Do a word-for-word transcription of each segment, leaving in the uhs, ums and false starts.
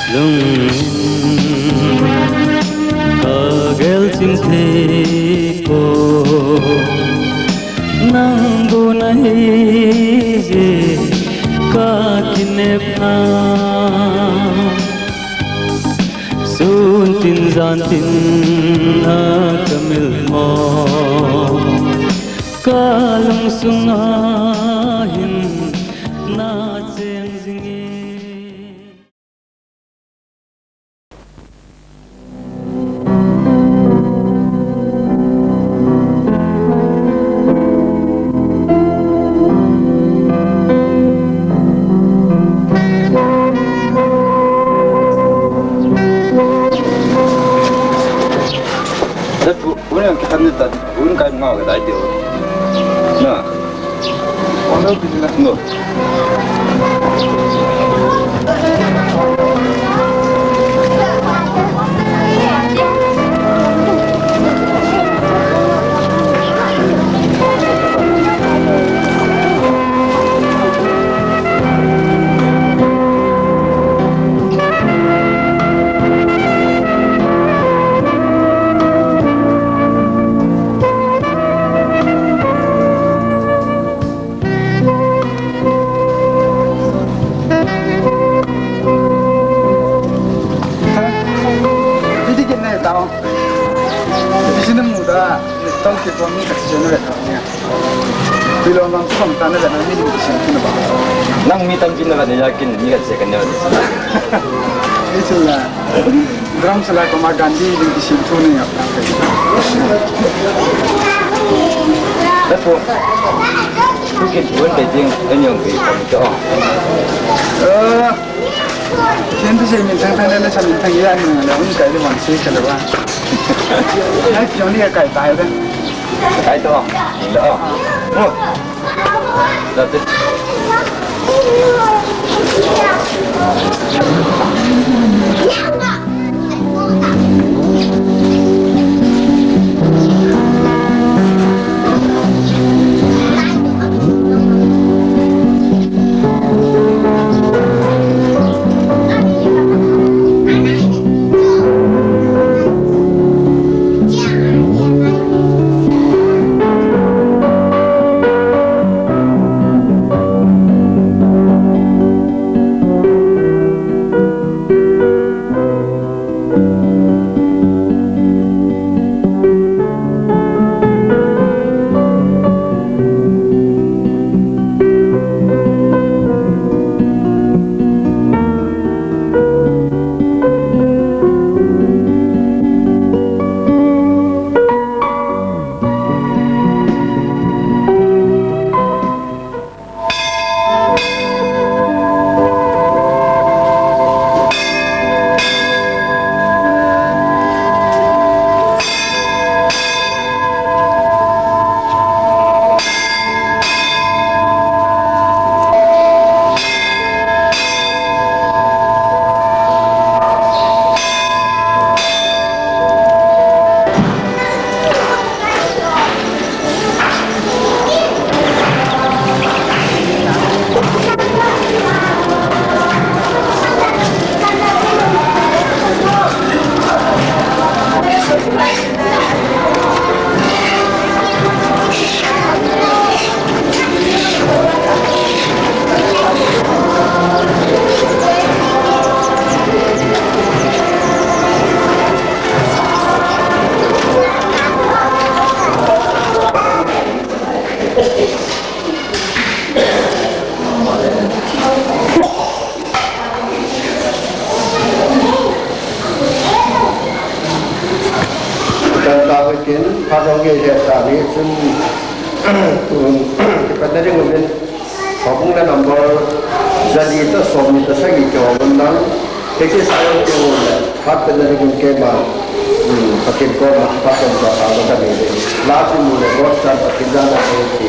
Lungin kagel chim thei poi, nang bu nahi jeh kakinepna. Sun tin jan tin a kamil mo, kalungsunga hin nacheng jingin. Pu, pu nang kitan ni ta, pu nang kai ngau ka dai tiu. Na. Ong lo pi na. No. Hiti kin nai tao. Hiti sin mu da, tong ki tong ni ka sin na tao ni. Bilong bang tu bang tan na na mi ni sin tu na ba. Nang mi tam kin na ba ni ya kin ni ka se kan na ba. Ni sin la. Drum sela ko ma Gandhi ding ki sim thu ni ap. That's what. Tu kin tu wen pe ding en yong pe pang to. Eh. Kin tu se min thang thang le sa min thang ya ni la un kai de wan se ka le wa. Ai yong ni kai tai de. Kai to. Lo. Oh. Kan ta kin, pha dong ye le ta ni chun, um, kipat na ding uvin, houbung le number Ani ta som ni ta sagi ke wa nang. Ke ke sa yo ke wo le. Phat pe na ni ke ma. Hmm, Pathen koma, phat koma sa sa ka ni. La chi mu le God sa Pathen ja na ke ti.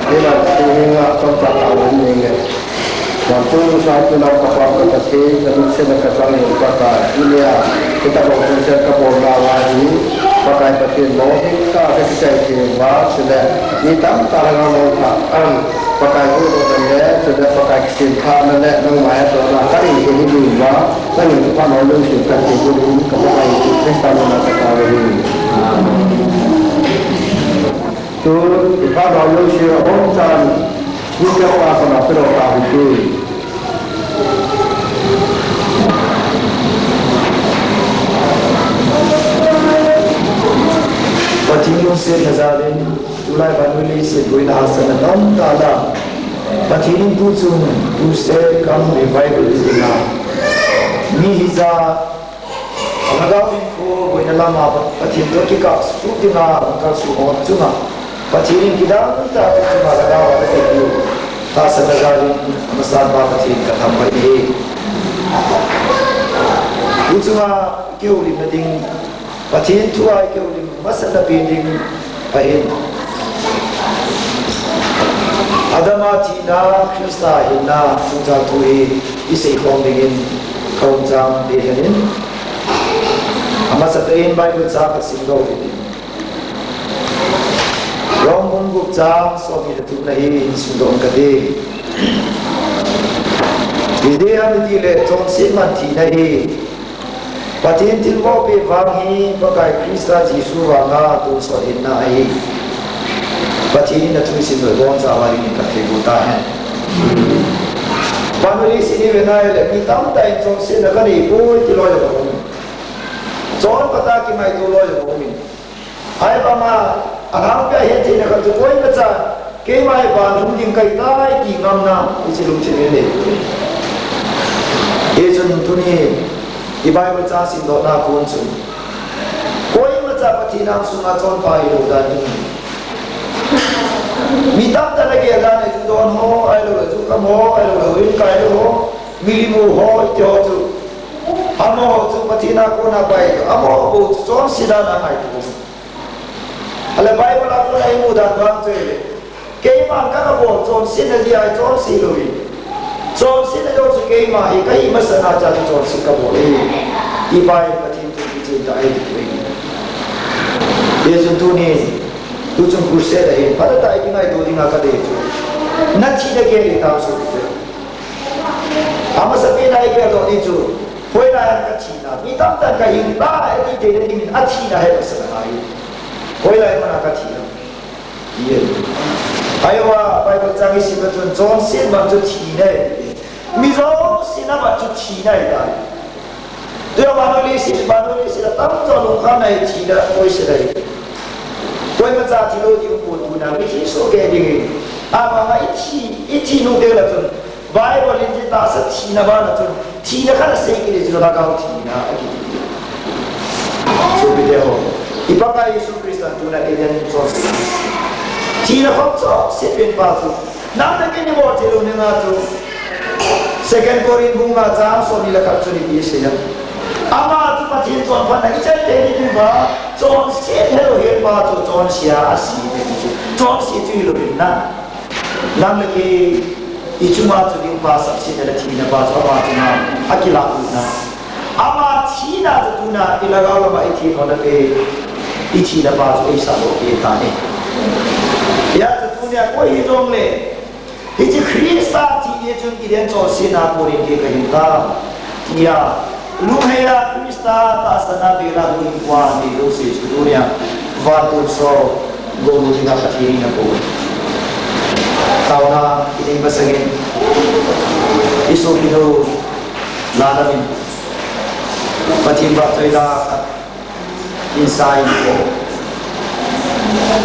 Ina, ina, chomcha tao in nge. Vancung nungsa tunao ka Pa ka Pathen, na lungsetna ka chang in Pakai. Tunia, hitabang chungchang ka bol nauva hi, Pakai Pathen mo, hita ka kichai thei uva, chule, mi tamtah lhagao mong tah, ang, Pakai huhdohna le, chule Pakai kisem thahna le, nangma hettohna, ka nei thei ding uva, nangin ka phat lungset ka thei ding, ka Pakai Jesu Christa mina ka tao in. Amen. Tun, i phat lungset a bom chan, Pathen prarthana pe lou ta hite. Pathen lungsetna jal in, tulai vannoi leiset boina hahsatna tamtah lah a, Pathen in tuchung, Tuesday kam revival ti dinga, mi hijat a, lhagao hinkho boina lama Pathen toh kikah suh dinga kalsuh ho chunga, Pathen in kidang tah a chunga lhagao a ana tepeh u hahsatna jal in, amasan pa Pathen ka thangvah e. Tuchunga i kihoulimna ding, Pathen thu a i kihoulim masatna pen ding ahin, Adam a thina, Christa hinna, chungchang thu hi i seikhom dingin ka umchan dehlhenin, amasatah in Bible chang ka simdoh u hitin. Rom bung gup chang somni le thumna hi simdoh ing kate. Ijeh inem itile chonset man thina hi, Pathen thilbol peh vang hi Pakai Christa Jesu vanga tonsot hinna ahi. Pathen in athu isimdoh ibonchauva dingin ka thilbol tahen. Vannoi leiset i vena hile mi tamtah in chonsetna ka neipoi ti loi jong aumin. Chonphat a kingaito loi jong aumin. Ahivanga, alhangpia hettheina khat chu koimachan, keima hi van lhung ding kahitai ti ngamna, hiche lungthim in nei. Hichun tuni, i Bible chang simdohna kon chun, koimacha Pathen angsunga chonpha hilou dan in. Mi tamtah in agel dan ahi, ju don ho, ahilouleh ju kam ho, ahilouleh houin kailou ho, milim u ho, iti ho chu. Amaho chu Pathen a kona pai, amaho bou chu chonse dan a ngaito. Ahile Bible a kona imu dan vang chu ahile, keiman kana bol chonsetna jeh a chonse louvin, chonsetna jouse keima hi kahi masatna a chu chonset kabol ahi, ti pa in Pathen thu kichen tah ahi ti ahi. Hichun tuni, tuchung crusade ahin, phatah tah a i kingaito dinga kadei chu, na thina gel hitam sopite. Amasapen a i geldoh ding chu, hoilai ham kathina, mi tamtah in kahing tai ati theina dingin athina hi masatna ahi. Hoilai mun a kathi ham, ti ahi. Ahivanga Bible chang isim le chun chonset man chu thina ahi. Mi jousen amat chu thina ahitai. Tua vannoi leiset, vannoi leiset a tamjo lungkhamna hi thina, koise dai. Koimacha thilou ding umpon tuna mithi sohkei ding ahi. Ahivanga ithi, ithi nung teng le chun, Bible in tahsa thina bana chun, thina khat asei kit le chun lhagao thina akiti. Sopite ho, i Pakai Jesu Christan tuna eihin chonse, thina khop chonse penpa chu Nang le kei ni bol thei lou dinga chu Second Corinth bung nga chang somni le khat chun ipi asei em? Ama chu Pathen chonphatna i chan tei ding uva, chonset helou hen pa chu chonse a ase ding chu. Chonse chu hilou in na. Nang le kei i chunga chu ding pa, sapsetna le thina pa chu ama chunga akilah u na. Ama thina chu tuna i lhagao lama i thi lhon a te, i thina pa chu eisah doh kei ta e. Hijeh chun tunia koi hijongle, hiche Christa thi hi chun i den chonsetna kon in kei kahin ta, tia lungheiya Christa tahsanna bela huhhingpa nei jouse chu tunia vantil so gonu dinga Pathen in akou. Taona i nei masangin, i sopinu Lalam in Pathen vahchoila khat in sa in ko.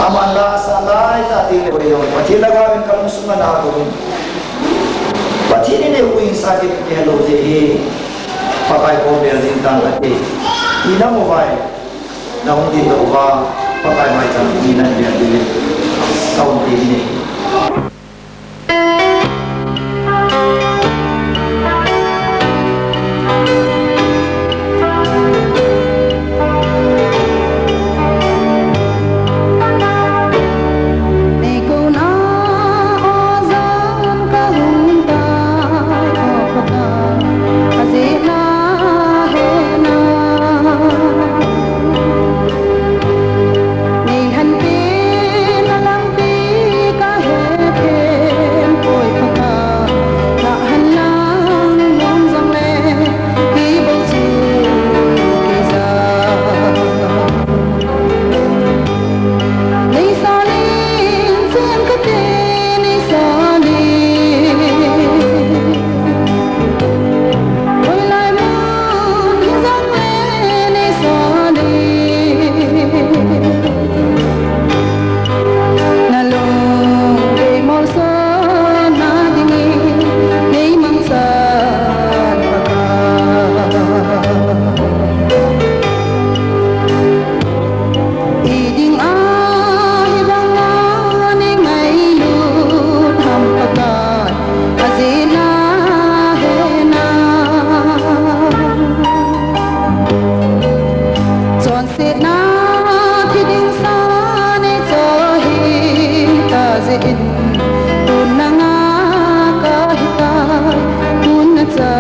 Aman la sa lai tah teng le koi jong Pathen lhagao in kalungsunga na kou in. Pathen in eihuhhingsa kit helou jeh hi Pakai kom bel ding tang kate. Ina mo vai. Na hung dingdoh uva, Pakai maicham ni nan bel ding le. Ka hung ti ni. Chonsetna thi ding sa nei cho hita jeh in, tun nanga kahi tai, tun nacha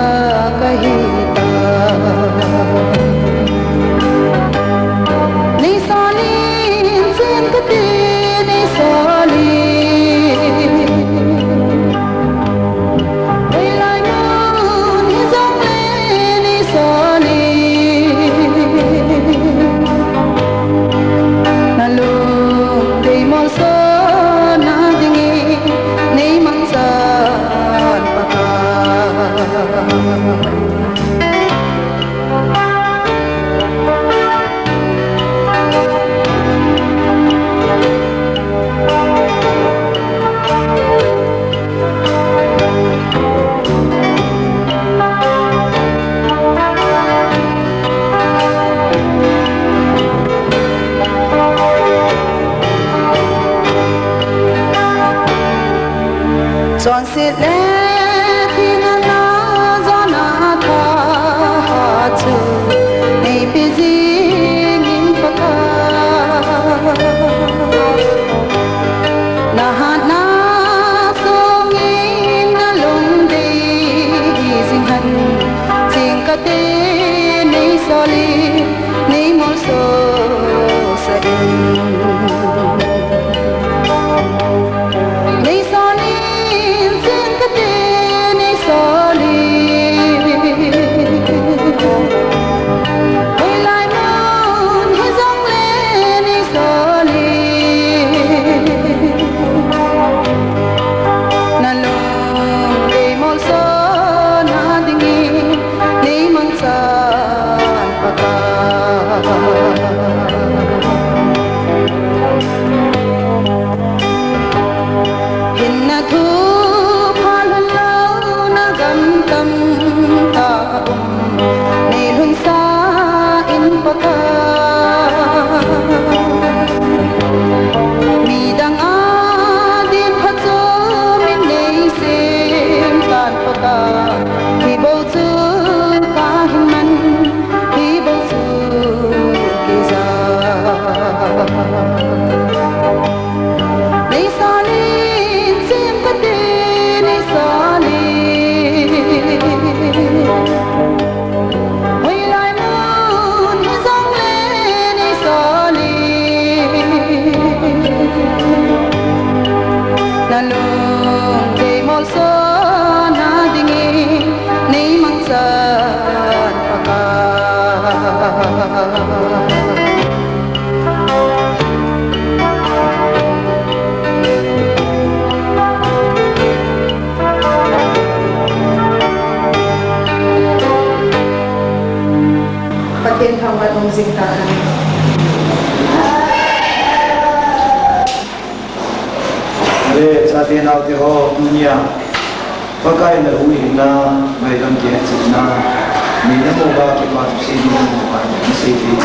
kahi tai. Nei sol in chen kati, nei sol in. Hoilai mun hijongle nei sol in. Nalung deimolso nadingin neimangchan Pakai. Chonset le thina na jana thahat chu neipe jingin Pakai. Nahatna sungin nalungdei jing hen, jingkah te neisol in, neimolso sah in. Neisol in, jingkah te Nalung thei molsona dingin neimangchan Pakai. Pathen thangvah in um jing tahen. Le, chate naote ho, tunia Pakai nahuhhingna, ngaidam kihetchetna neina uva kipa thusim in, Pakai nasei thei.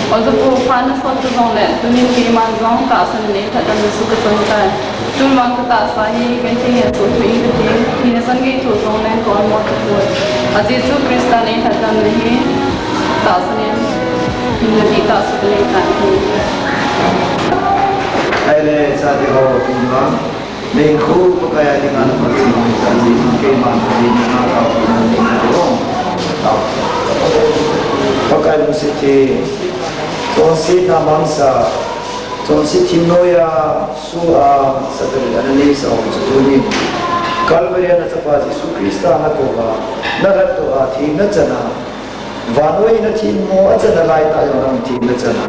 Oja pu, phat nasot ta jongle, tunin keiman jong tahsan in neiphatdam in Jesu kachang tai. Tun vang katahsa hi, genthei in soh thei in kati, thina chan gei thoh jongle, kaonmo tapoi. A Jesu Christa neiphatdamna hi, tahsan in, hinna dihtah soh kanei tai. Ahile, chate ho, tun vang Neikhou Pakai a dinga napalcheng in, keiman Pakai a dinga taona neina diu. Pakai lungset thei, chonsetna mangcha, chonset thim noiya, soh a, Satan in ana neisah u chu tunin Calvary a nachapa Jesu Christa nathouva, nalhatdoh a, thina chan a, vannoi nathemmo a chan a laitah jong nang themna chan a,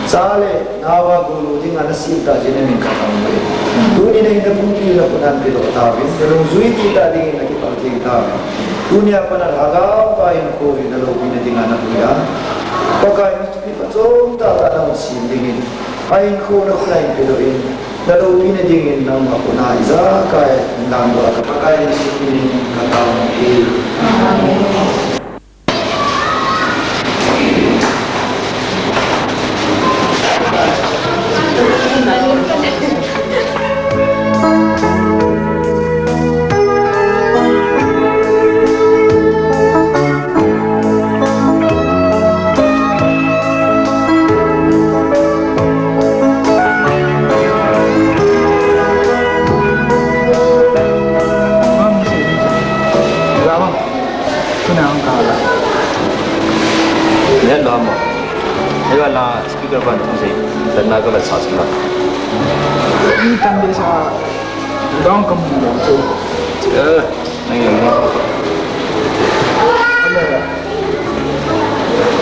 cha le nao a gulu dinga nasem tah jeh in namin kathangvah e. Tunin nahinna pumpi nakhut a napedoh tauvin, nalungjui dihtah dingin nakipang thei tauvin. Tunia pat a Lhagao Pa hinkho hi naloupina dinga nahui a, Pakai mipi phachom tahtah nahin sem dingin, ahinkho nakhut a nahin pedoh in, naloupina dingin nangma khut a ijakai hindan doh a ka Pakai Jesu minin katao e. Let lo mo. Hei la speaker ban thang sei. Dan na ka la sa sila. Ni tan de sa dong kam lo chu. Eh, nang yang mo.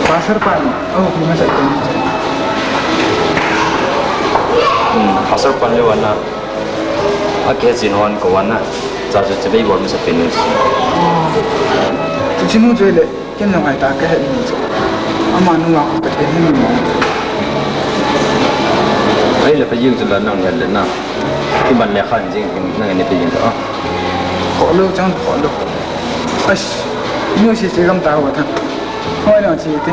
Pastor pan, oh, ni masa tu. Hmm, pastor pan le wana. A kehchin hon ko wana. Cha chu chibai bol masa pin. Chu chinu chu le. Ken jong ahi ta kahet ni chu. Amanu a khu Pathen hin ni. Ahile pa jing chu la nang het le na. Iban le khan jing nang ni pa jing ta. Kho lo chang kho lo. As. Ni si chi gam ta wa than. Hoi na chi te.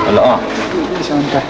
Ala a. Tu i san ta.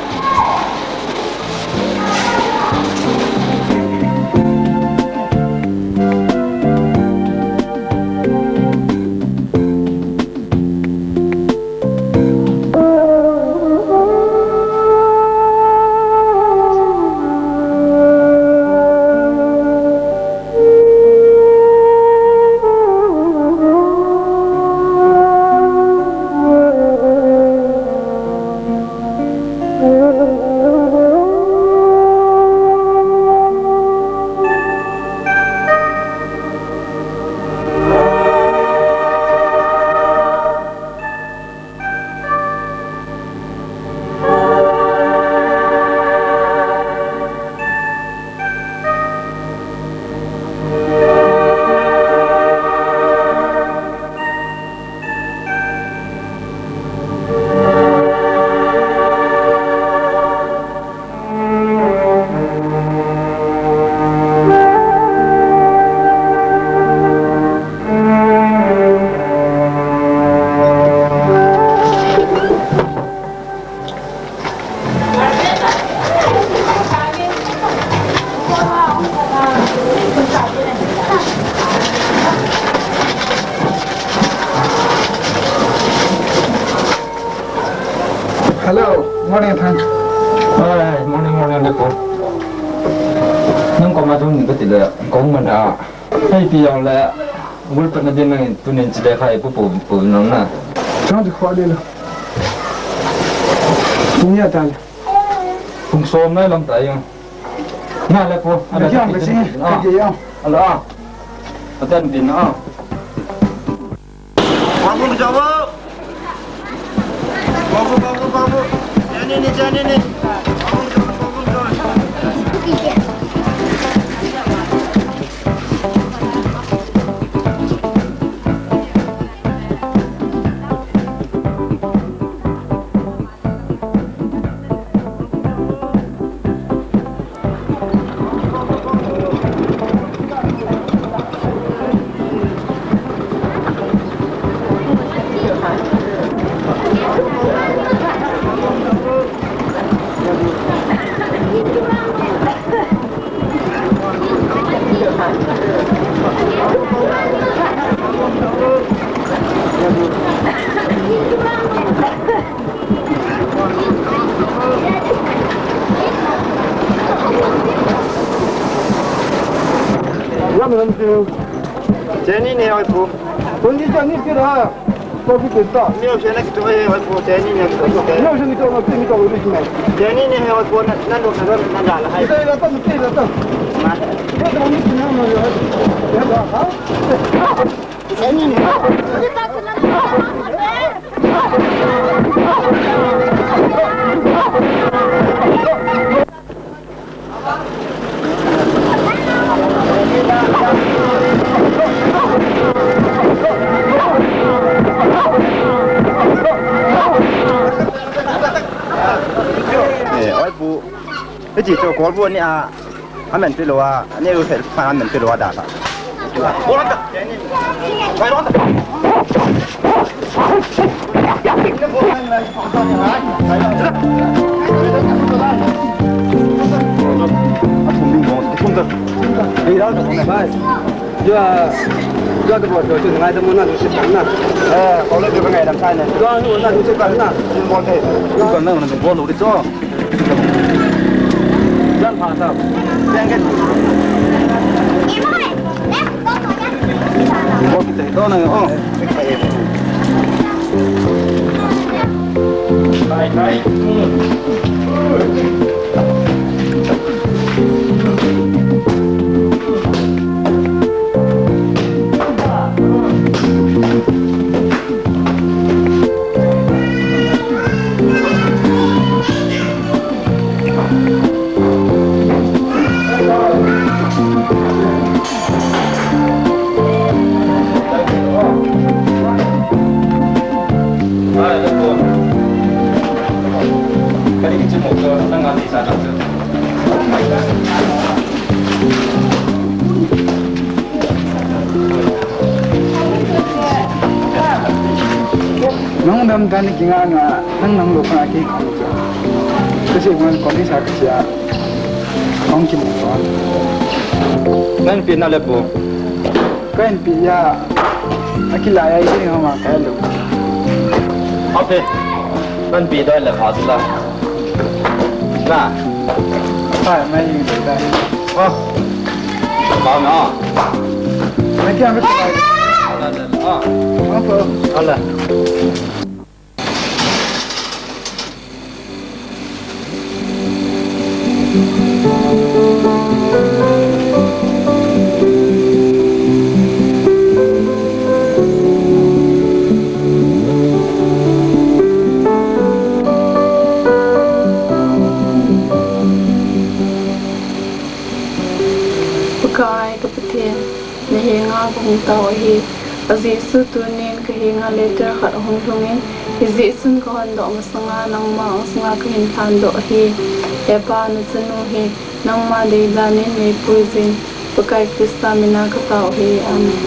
Hello, morning, Thang. Hi, morning, morning, Lepo. Nang koma thum ni kati le, kong man a. Hei, pi jong le, bul pat na din nang tunin chile khai pu pu pu nang na. Chang ti kho le lo. Pu nia ta le. Pung som nai lam ta jong. Nga le pu, ala. Ka kiang ka sing, ka kiang. Ala. Atan din a. Babu, babu. Babu, babu, babu. Jani ni, jani ni. Babu, babu, babu. Ram ram tu. Jani ni oi pu. Tuni jani kira. Ko ki kita. Ni oi jani kita oi oi pu jani ni kita. Ni oi jani kita oi pu ni kita oi ni. Jani ni oi pu na na lo na na la hai. Kita la ta kita la ta. Ma. Kita ni kita na na ya. Ya ha. Eh, oi pu. Hiche chu kolbu ni a, amen pi lou a, ani u fel pa amen pi lou a da ta. Bye. Jua, jua ka bol chu ngai da mo na lu se kan na. Eh, ko le jua ka ngai dam sai ne. Jua nu na lu se kan na. Lu bol te. Lu kan na na bol lu ri cho. Jan pha sa. Yang ke. Bol te to na o. Bye bye. Nang dam dan ki nga nga, nang nang lo ka ki khang cha. Kasi ngan ko ni sa ka cha. Kong ki mo ko. Nang pi na le pu. Ka inpi a, akilai a, i ding hama ka lo. Okay. Ka inpi doi le pha sila. Na. Hai, mai ni doi da. Oh. Ba na. Mai kia mai. Ala, ala. Ah. Apa? Ala. Pakai ka Pathen, na henga ka hung tao ahi. A Jesu tunin ka henga letter khat ahung lhungin, hijeh chun ka hondoh masanga nangma ang sunga ka hin lhandoh ahi. He Pa, na chanu hi nangma deidan in neipui jin, Pakai Christa mina ka tao ahi. Amen.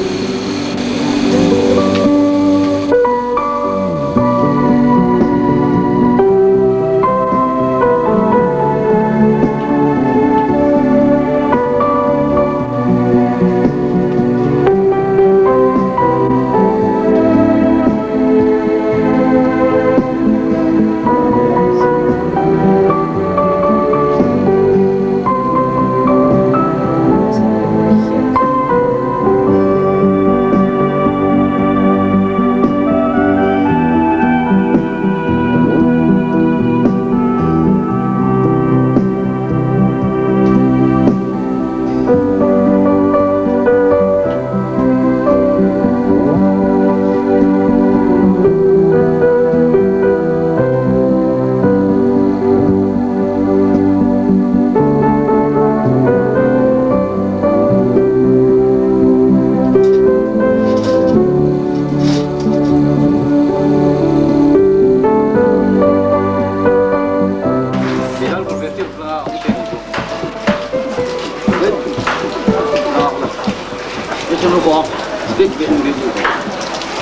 Chalo ko, big big big big.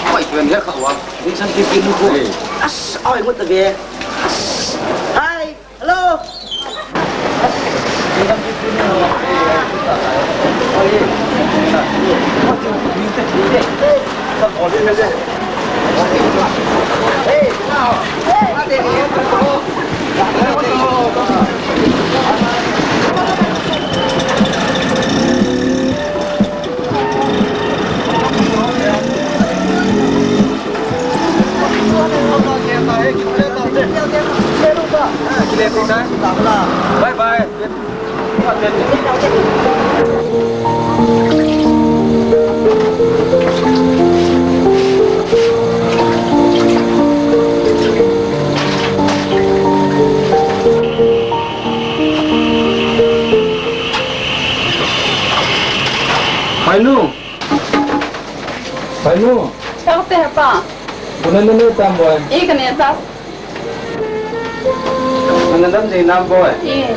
Oi, kwen he kha wa. Ding san big big ko. As, oi, what the be? As, hi, hello. Bye bye. Mainu. Mainu. Kau te pa. Buna nene tam boy. I kane ta. Nana dam jing nam boy. Eh.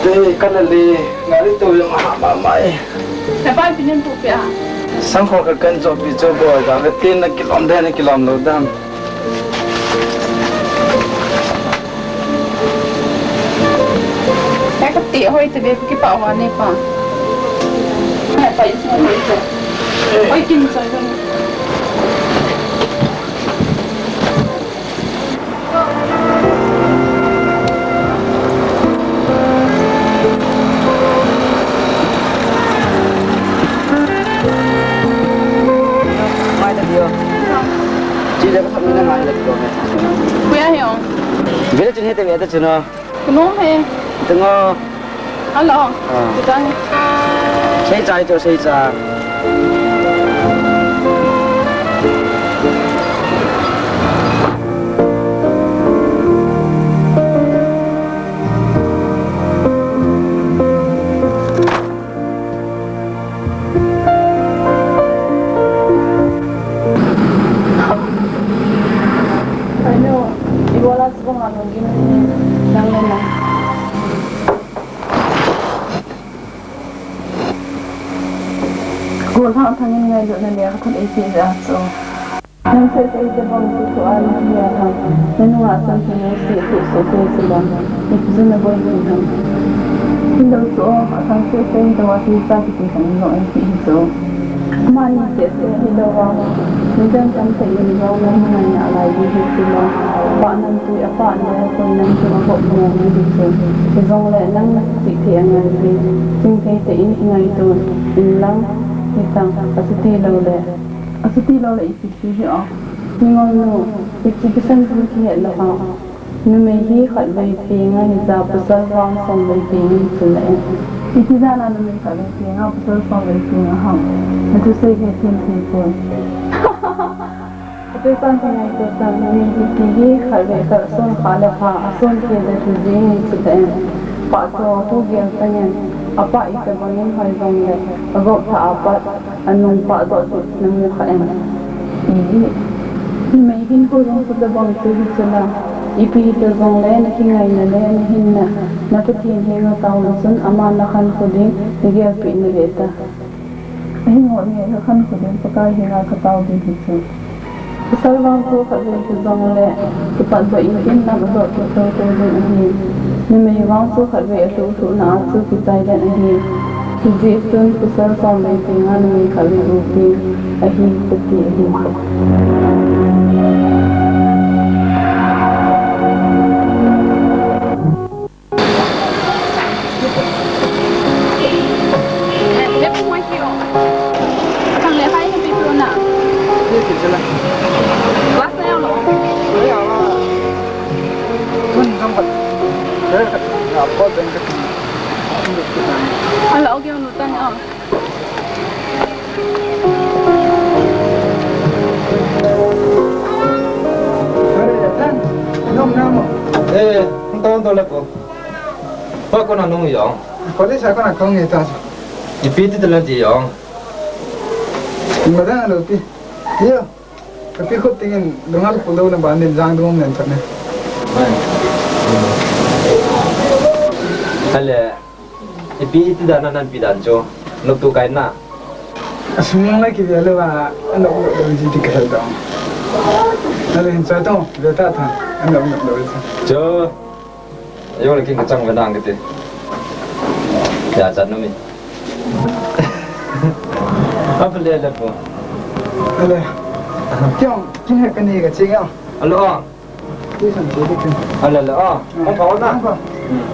Te kana le, ngari to le ma ma mai. Te pa pinin tu pia. Sang kho ka kan jo pi jo boy, ka ve tin na kilom de na kilom lo dam. Ka ka ti hoi te be ki pa wa ne pa. Ne pa is na hoi te. Hoi kin so. Kuya he ong. Village ni te ve ta chuna. Kuno he. Tungo. Hello. Ah. Kitan. Sei chai to sei cha. Hello. Ibola subong anu gin nang nang. Golhang thangin ngailutna le ka thot eipeh jeh a chu. Nang seh seh ite bang chu thu a na hi a thang. Na nunga san chu nang seh thu so thu chu bang. Ipi chu na boi hi thang. Hilou chu a thang seh seh ite wa hi cha kiti thang lo eipeh hi chu. Mani seh seh hilou a. Ni dan tam seh in bang na hi ngai na lai di hi chu bang. Pa nang Tui a pah le, koi nang chu a bop mo ni hi chu. Hijongle nang na chih thei a ngai ve. Ching thei te in i ngaito in lang hi tang, a chuti lou le. A chuti lou le ipi ti hi o. Ningol nu, hichi kisan chu kihet lou a. Numei hi khatvei peng a hija, pasal vang somvei peng a hi chu le. Iti dan a numei khatvei peng a, pasal somvei peng a ham. Na thusei hi thim thei poi. Atu pan thei ngai tu tan, mi hi ti hi khatvei kalson kha le pha, a son thei le tu jing ni chu te. Pa chu hu gel ta ngen, a pa i te bangin hoi jong le, a gop tha a pat, a nung pa doh tu na mu kha em. I, i mei hin hu jong chu te bang chu hi chu la. Ipi hi te jong le, na kingaina le, na hinna, na Pathen henga taona chun, ama na khankho ding, na gelpeh na ve ta. Ahingo nge ka khankho ding Pakai henga ka tao ding hi chu. Pasal vang chu khatvei kijongle, kipat doh in tin na doh kit thou thou ding ahi. Numei vang chu khatvei a lhuh lhuhna a chu kichai den ahi. Hijeh chun pasal somvei tenga numei khatvei u ding ahi kati ahi. Ala, okay, ano tayo? Eh, ang tawag to lang ko. Pa ko na nung yong. College ako na kong ito. Ipi ti talang ti yong. Madang alo ti. Iyo. Kapi khop tingin dungal pulo na bandin jang dung nen thane. Ale, ipi ti dan na nan pi dan cho. Nuk tu kai na. Asung lang lai kive lou va, anop nop lou ji ti ka hel dong. Ale hin choi tong, ve ta tha, anop nop lou ji. Cho, yo le king ka chang ve nang kiti. Ya chan no mi. Apa le le po. Ale. Kyong, kin he ka ni ka ching yo. Alo. Ala, ala, ah, ang pao na. Ang pao. Hmm.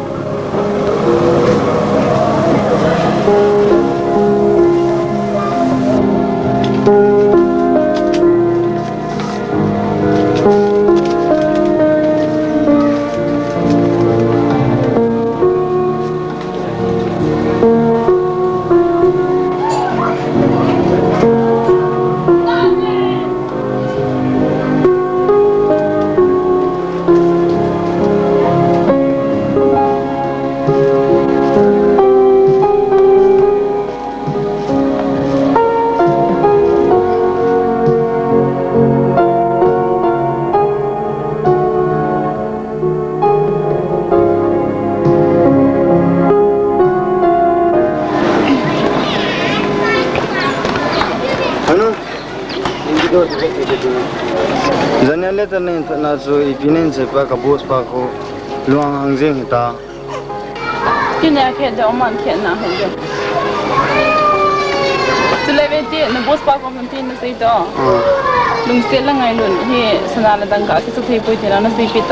Hanu? Jania le tan nen thana chu ipi nen sepa ka boss pa ko luang hang jing hita. Kine khe de oman khe na he de. Chule ve ti na boss pa ko mun ti na sei to. Ah. Lungset la ngailun hi sana la dangka kisu thei poi ti na na sei pi ta.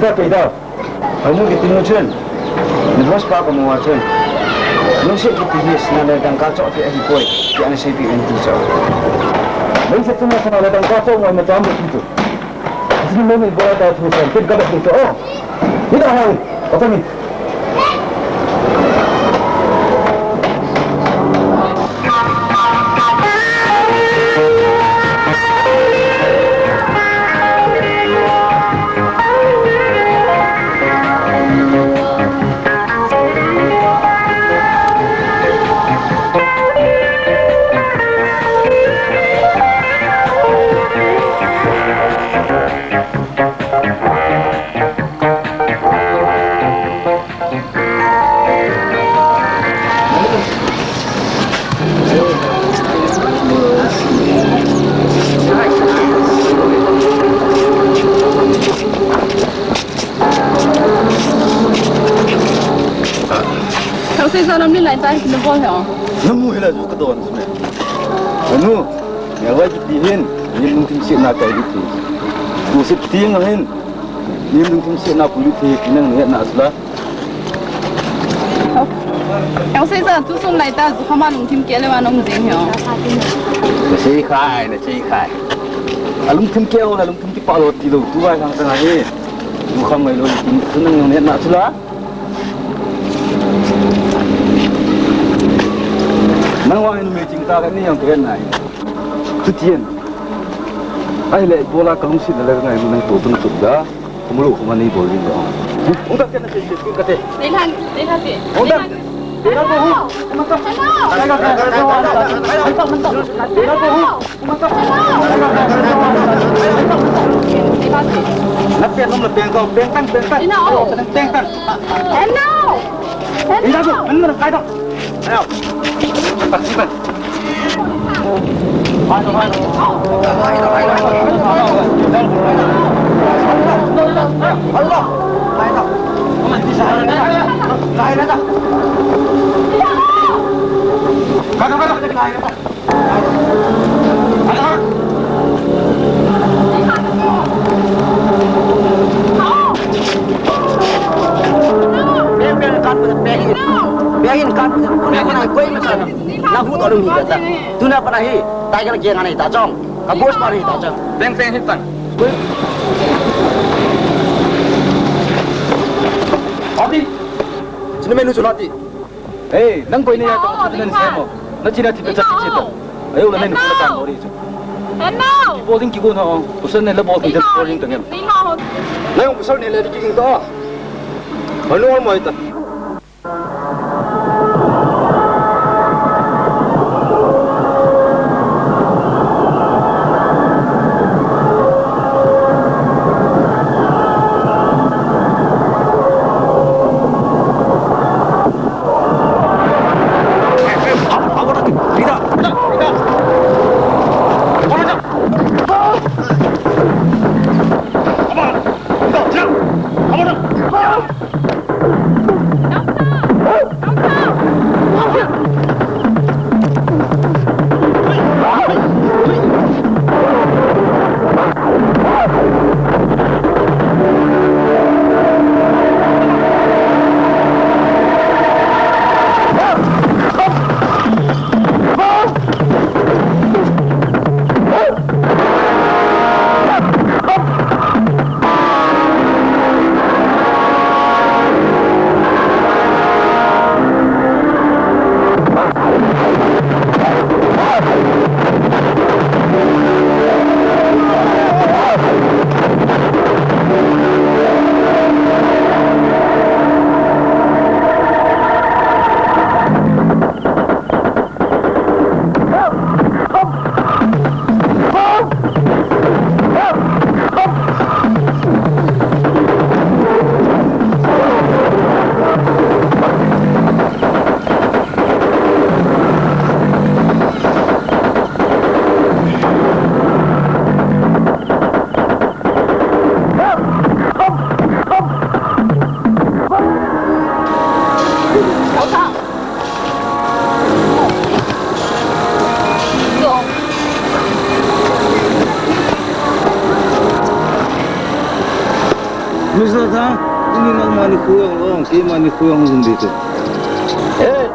Pida, pida. Anu kiti nu chun. Ni boss pa ko mo chun. Lungset kiti hi sana le dangka cho ti ahi poi. Ti ana sei pi en ti cho. Lungset tu na sana le dangka cho mo ma cham ti tu. Sini mo ni bola ta thu san, kin ka ba thu to. Ni da hai, apa ni? Thang sei sa nam ni lai tai, na bol he o. Namu hila ju ka don su ne. Anu, ya wai kiti hin, ni lungthim se na kai kiti. Ku se kiti hin, ni lungthim se na puli ti, ki nang ne na sula. Yang sei sa tu sum lai ta, zu khama lungthim ke le wa nong jing hio. Na sei khai, na sei khai. A lungthim ke o, na lungthim ki pa lo ti lo, tu wai khang sang ahi. Tu kham ngai lo, tu nang ne na sula. Nang wa inu me ching ta ka ni yang tu hen nai. Tu tien. Ai le, bola ka lungsit le ngai lu nai to tu tu da. Kumulu kuma ni bol ni da. Ung ta ken na se se ka te. Te han, te han te. Ung ta. Te na ko hu. Kuma ta. Te na ko hu. Kuma ta. Na pe nom la pe ko, pe tang, pe tang. Ina o. Pe tang. Hello. Hello. Ina ko, men men kai to. Beng beng kan pun beng hin. Beng hin kan pun. Koi masa. Na hu to dum hi ta. Tuna pana hi. Tiger geng anai ta chong. Ka boss pa ri ta cha. Teng teng hi tang. Ati. Chini menu chu nati. Hey, nang koi ni ya tong chu nan se mo. Na china thi pe cha chi ta. Ayo la nang ko ta mo ri chu. Hello. Bol ding ki ko na ong. Kusal ne la bol ding ta bol ding ta ngem. Ni ho. Nang kusal ne le ki ta. Anu mo ita. Mister Thang, ini nang mani kuyang long, ke mani kuyang hung dito. Eh.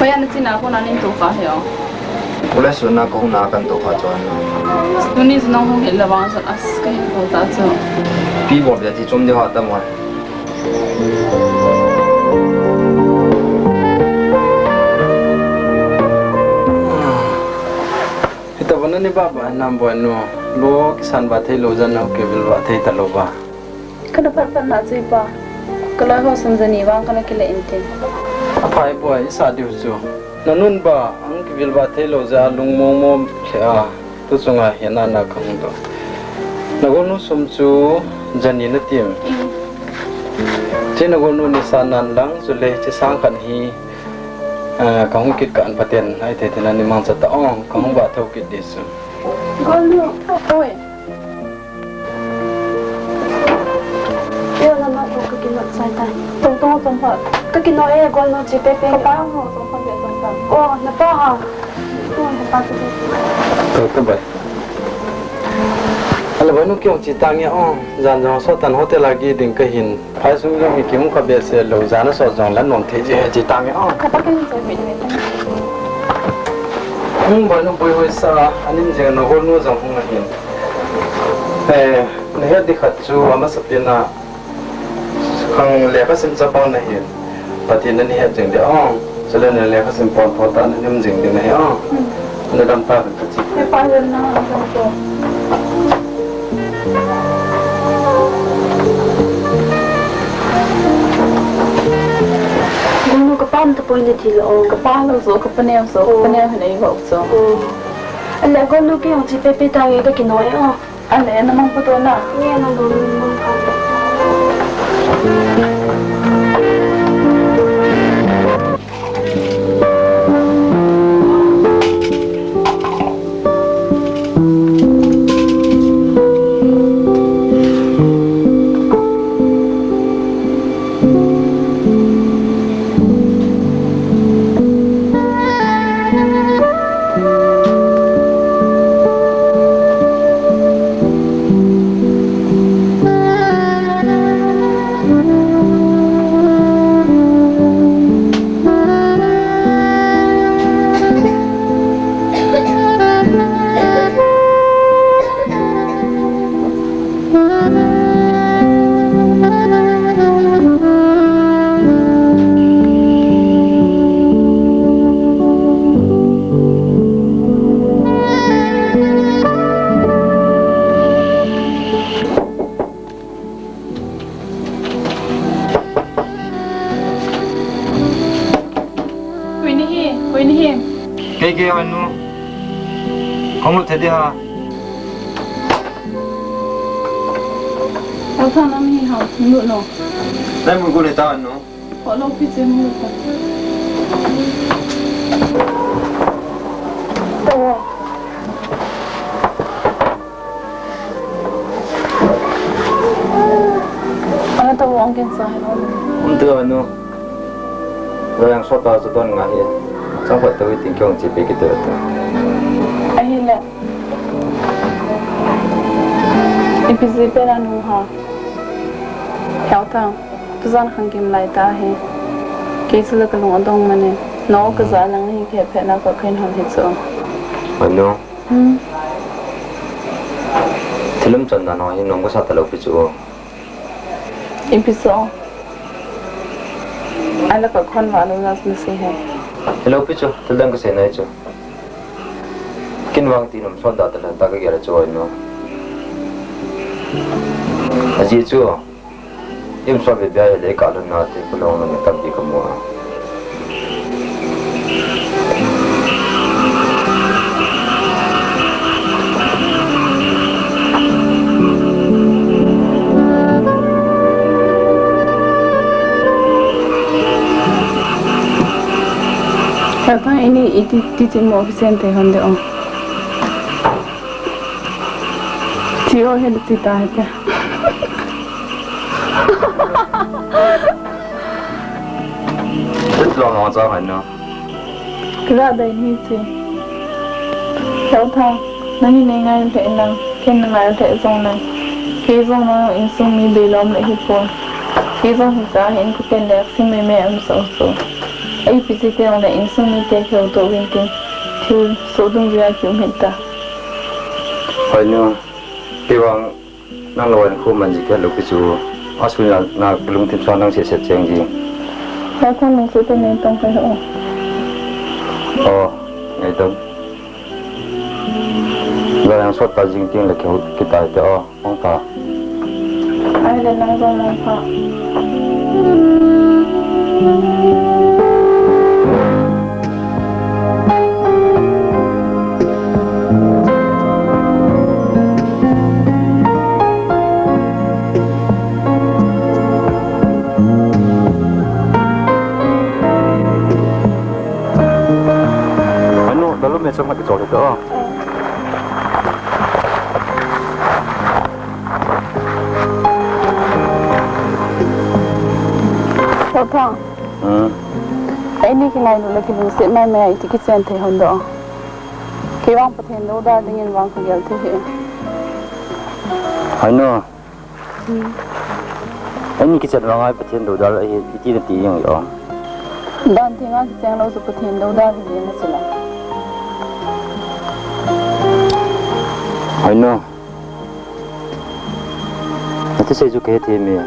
Paya na china ko na nin to ka he o. Kule su na ko na kan to ka chon. Tuni su na ho he la bang sa as ka he ko ta chu. Pi bol be ti chom de ha ta mo. Hita vana ni baba nam bo nu. Lo kisan ba thei lo jan na ke vil ba thei ta lo ba. Kana phat phat na chu pa. Ka loi ho sum jani vang kana kile in tin. Aphai boi, isa diu chu. Nanun ba, ahung kivil ba thei lou jeh a lungmong mong lheh a, tu chunga hin ana kahung doh. Nagolnu sum chu jani natim. Che nagolnu nisa nan lang chule che sang khat hi, ah, kahung kit kah in phaten, ahithei thei in ani mangcha ta ong, kahung ba thou kit ding chu. Golnu, oi. Kei la na to ka kino chai tai. Tong tong tong pha. Ka kino e, golnu chi pe pe. Ka pa mo tong pha tong pha. Oh, na pa ha. Oh, na pa tu. To to bai. Ala bai nu kei chi tang ya oh. Jan jong so tan hotel a gi ding ka hin. Phai sung jong hi kimu kha behseh lou, jan a sot jong la nom thei ji, chi tang e, oh. Ka pa ken choi mi ni. Hung bai nu boi hoi sa, anim jeng na golnu jong hung ahin. Eh, na het di khat chu amasa pen a khang lekha sim chapang na hin. Pathen na ni het jeng di, oh. Chule na lekha sim pon pon ta na nim jing ding ahi a. Hmm. Na dam ta ka chi. He pa len na dam to. Golnu ka pa um tapoi na ti lou. Ka pa lou jo, ka pa neo jo, ka pa neo hin ei va u jo. Oh. Ale golnu kei hung chi pe pe ta nge ka kino e o. Ane, na mang puto na. Ni na do ni mang ka. Koi nahi, koi nahi. Kei, kei, anu. Kong lut thei di ha. Tao tha na mi ha, lut no. Nai mu gu le ta anu. Ho lo pi che mu lut ta. Tao. Ana tao ong ken sa hello. Um tu anu. Lo yang sot ta chu don nga hi. Chang phat tao hi ting kyong chi pe ki tu tu. Ahile. Ipi ji pe la nu ha. Hiao Thang. Tujan khang kim lai ta hi. Kei chu la ka lung adong manin. No ka ja lang hi kei phe na ka khen hon hi chu. Anu. Hmm. Thil umchan dan ho hi nom kasa talou pi chu. Ipi chu. Ai la ka khon va lo na na se he. Hello pi chu, thil dang ka sei nai chu. Kin vang ti nom sot da ta la ta ka gel chu oi no. Ajeh chu. Im sot ve bia hi le ka lhun na te, ka lhun na tampi ka mu a. Ka ta ini iti ti ti mo office te hon de ong. Chi o he ti ta he ta. Tut lo mo cha han no. Kila dai ni chi. Hiao Thang, nang hi nei ngai lheh nang, ken na ngai lheh jong nang. Kei jong nang insung mi beilom le hi pon. Kei jong hi cha hin ku ken le sim me me am so so. Ai pi chi te le insung mi te kheu to vin tin. Thil so dung via kiu hin ta. Hoi no. Kei vang Nang lo in khu man ji kei lou pi chu. A sui na, na lungthim sua nang se se cheng ji. Ka khon lung su te nei tong kai ho. Oh, nei tong. Lo yang sot ta jing ting le kei hut kita te o. Ong ta. Ai le nang jong nang pha. Mecham khat kichol hita. Sothang. Hmm. Eini kingailu le kilungset maimai a iti kichen thei hon doh. Kei vang Pathen doudal dingin vang kagel thei hih. Hoinu. Hmm. Eini kichen vang a Pathen doudal ahi iti nati jeng o. Dan thenga kicheng lou chu Pathen doudal hi jeng ahi chula. Hoinu. Nathusei chu kahe thei e.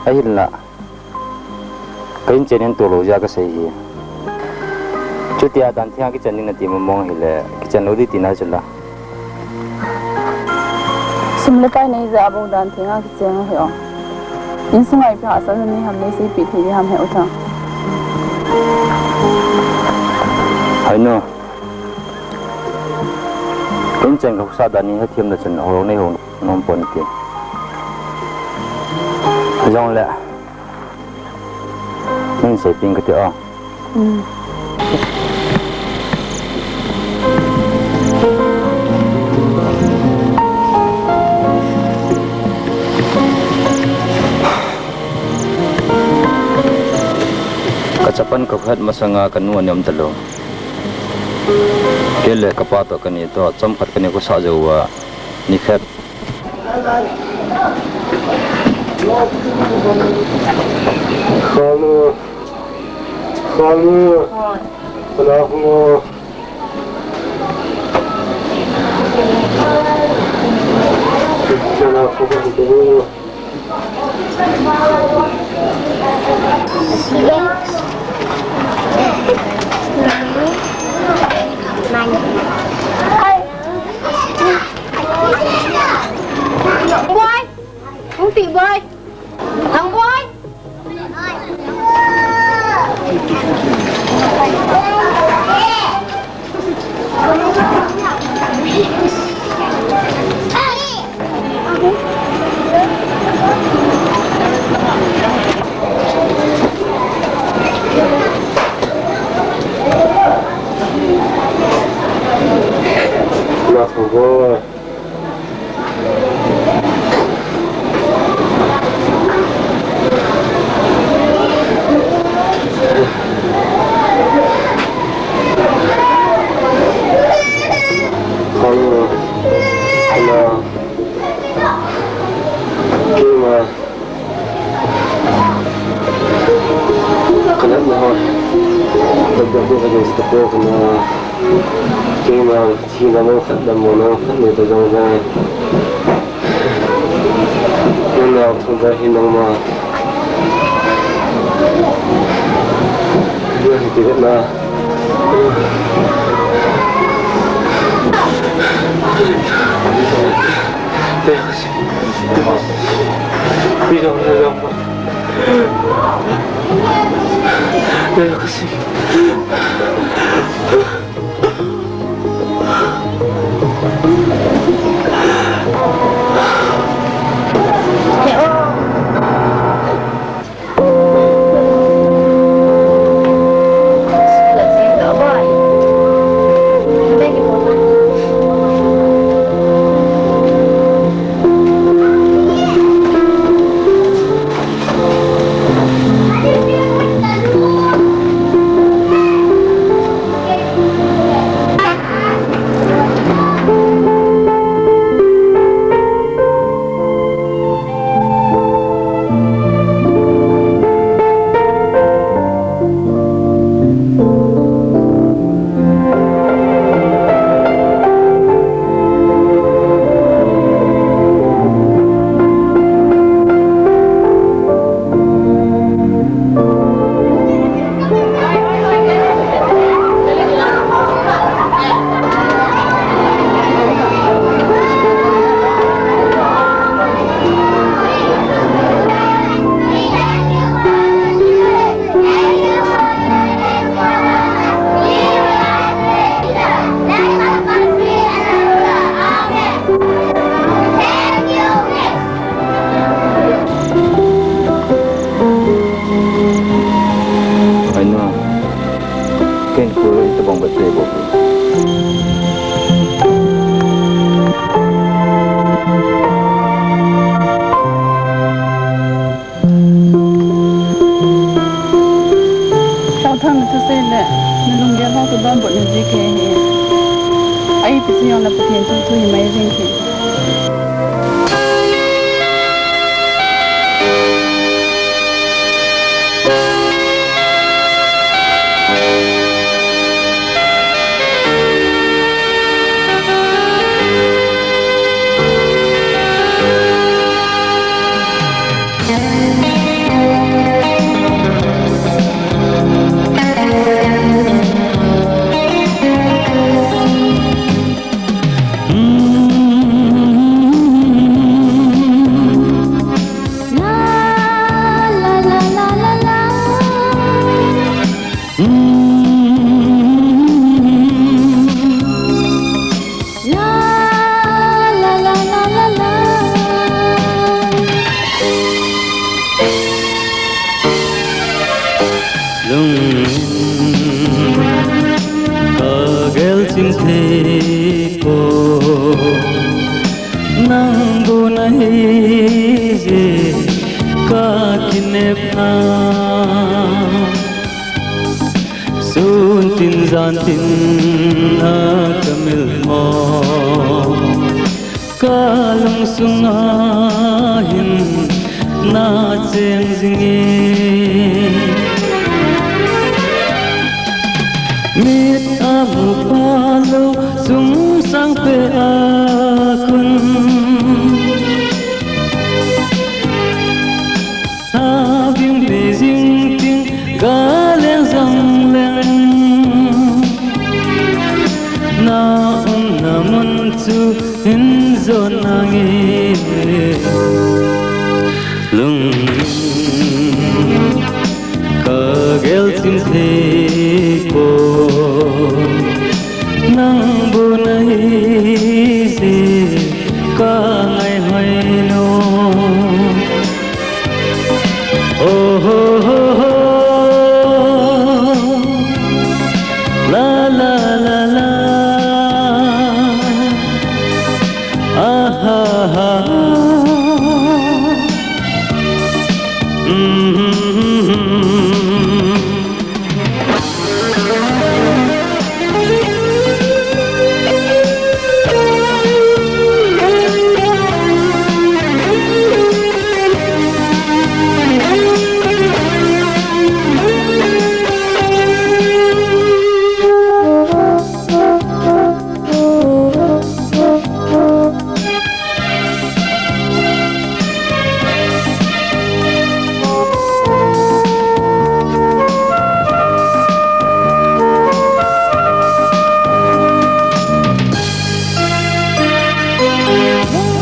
Ahinla. Ka inchen in tolou jeh a kasei ahi. Chutia dan thenga kichen ding nati mong mong ahile, kichen lou ding tina chula. Sum le pai nei jeh a bou dan thenga kichen ahi o. Insunga ipi hahsatna nei ham, nei seipeh thei ding ham he u Thang. Hoinu. Inchen ka husa dan hi hethem le chun hou nei hou nom pon ti. Jongle. Min sei ping kati o. Hmm. Ka chapang ka khat masanga ka nu anom talou. Kei le ka pa toh kani toh, chomkhat kani kosah jou uva, nikhat. Khalu, khalu, kana hung o. Kana hung o. Boy! Hung ti boy! Thang boy! Hello. Hello. Keima. Kana na ho. Kana na ho. Keima. Thina mong khat, dam mong khat nei ta jong le. Nunao thangvah hi nangma. Nang hi ti vet na. Pi jong le jong. Bong ba te bo. Tao thang na thusei le, na lunggel ho ka donbutna jeh kei hi. Ipi jeh jongle Pathen thu thu hi mai jing kei. Lungin ka gelchim thei poi, nang bu nahi jeh ka kinepna. Sun tin jan tin a ka mil mo, ka lungsunga hin na cheng jing e. Mit a mu pha lou, sung sang peh a khun. Tha ving bei jing ting, ga leng jong leng. Na umna mun chu hin jon nange. Lung ka gelchim thei poi, nang bu nahi jeh ka ngai hoi nom. Oh, ho, ho, ho. La, la, la, la. Ah, ha, ha. Mm-hmm.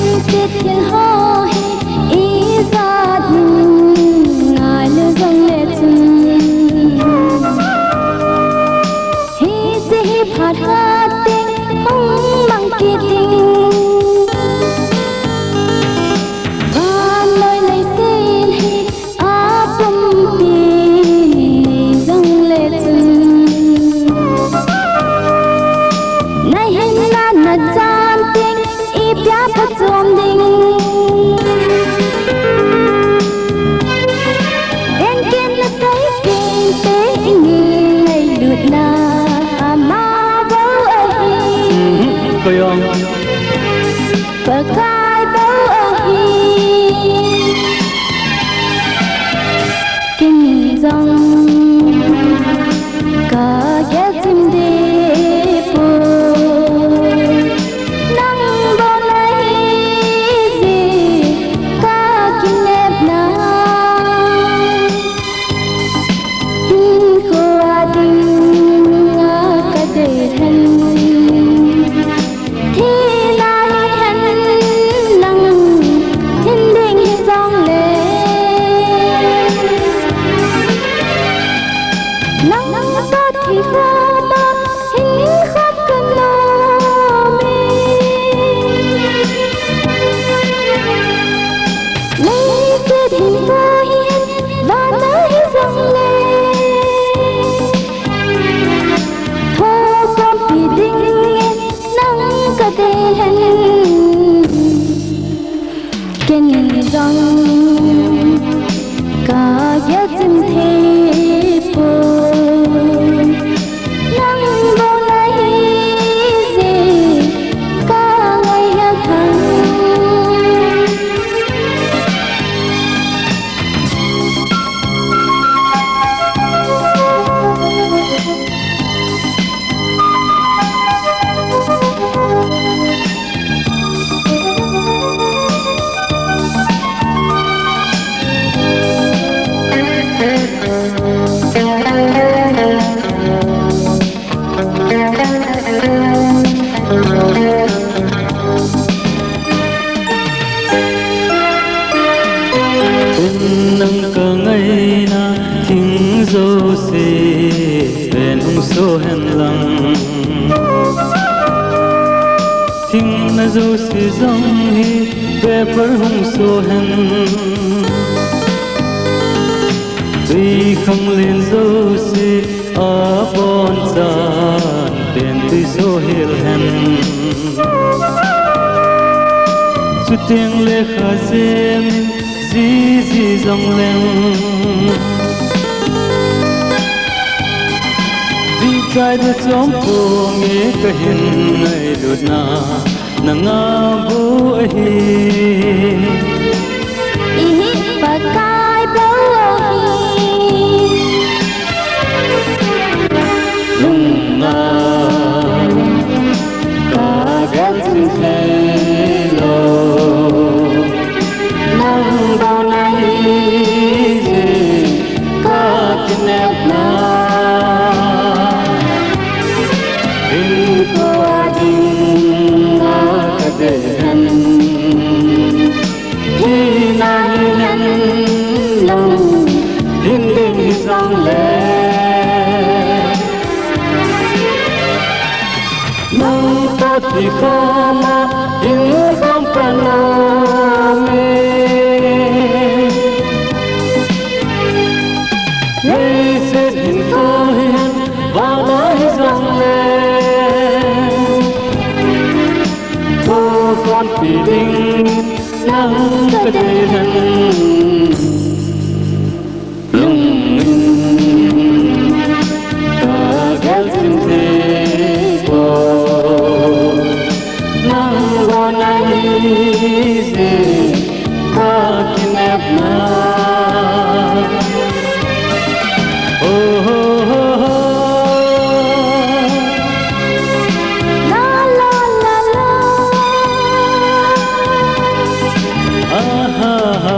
Leiset thil ho hi ijat in ngailu jongle chun, hiche hi phat khat teng hung mang kit ding. Vannoi leiset hi apumpi nei jongle chun, na hinna na chan teng ipi a phachom ding. Ven ken nasei pen te, i ngailutna ama bou ahi. Pakai bou ahi. Ken jong ka gelchim deh poi, nang bou nahi jeh ka kinepna. Hinkho a ding a ka dei hen, thina hihen lang, hin ding hijongle, Jouse jong hi bepar hung so hen. Tui khanglen jouse abonchan pen tui so hel hen. Chuteng le kha jem in jiji jong leng. Jingchai de chom ponge kahin ngailutna. Nanga bou ahi. Ihi Pakai bou ahi. Lungna kagel jing thei lou. Nang bou nahi jeh a kakinepna. Hinkho a dinga kadei hen. Thina hihen lang, hin ding hijongle. Nang toh thi khoma ding jong kanom e. Leiset hinkho hihen vana hijongle. Thukhompi ding nang kadei hen. Lungin kagel jing thei poi. Nang bou nahi jeh a kakinepna. Oh, oh, oh, oh. La, la, la, la. Ah, ah, ah, ah.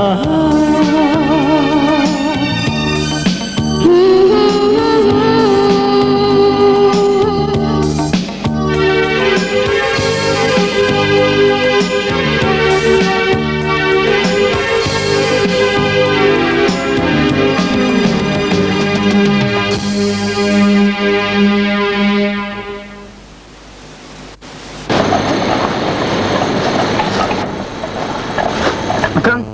Akang,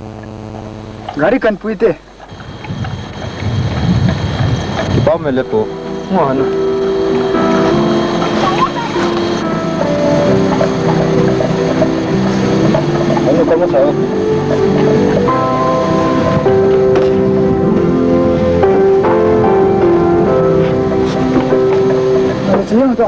gari kan pui te. Kipah me le pu. Ngo hanu. Ano ka mo sa? Ano sa yung ito?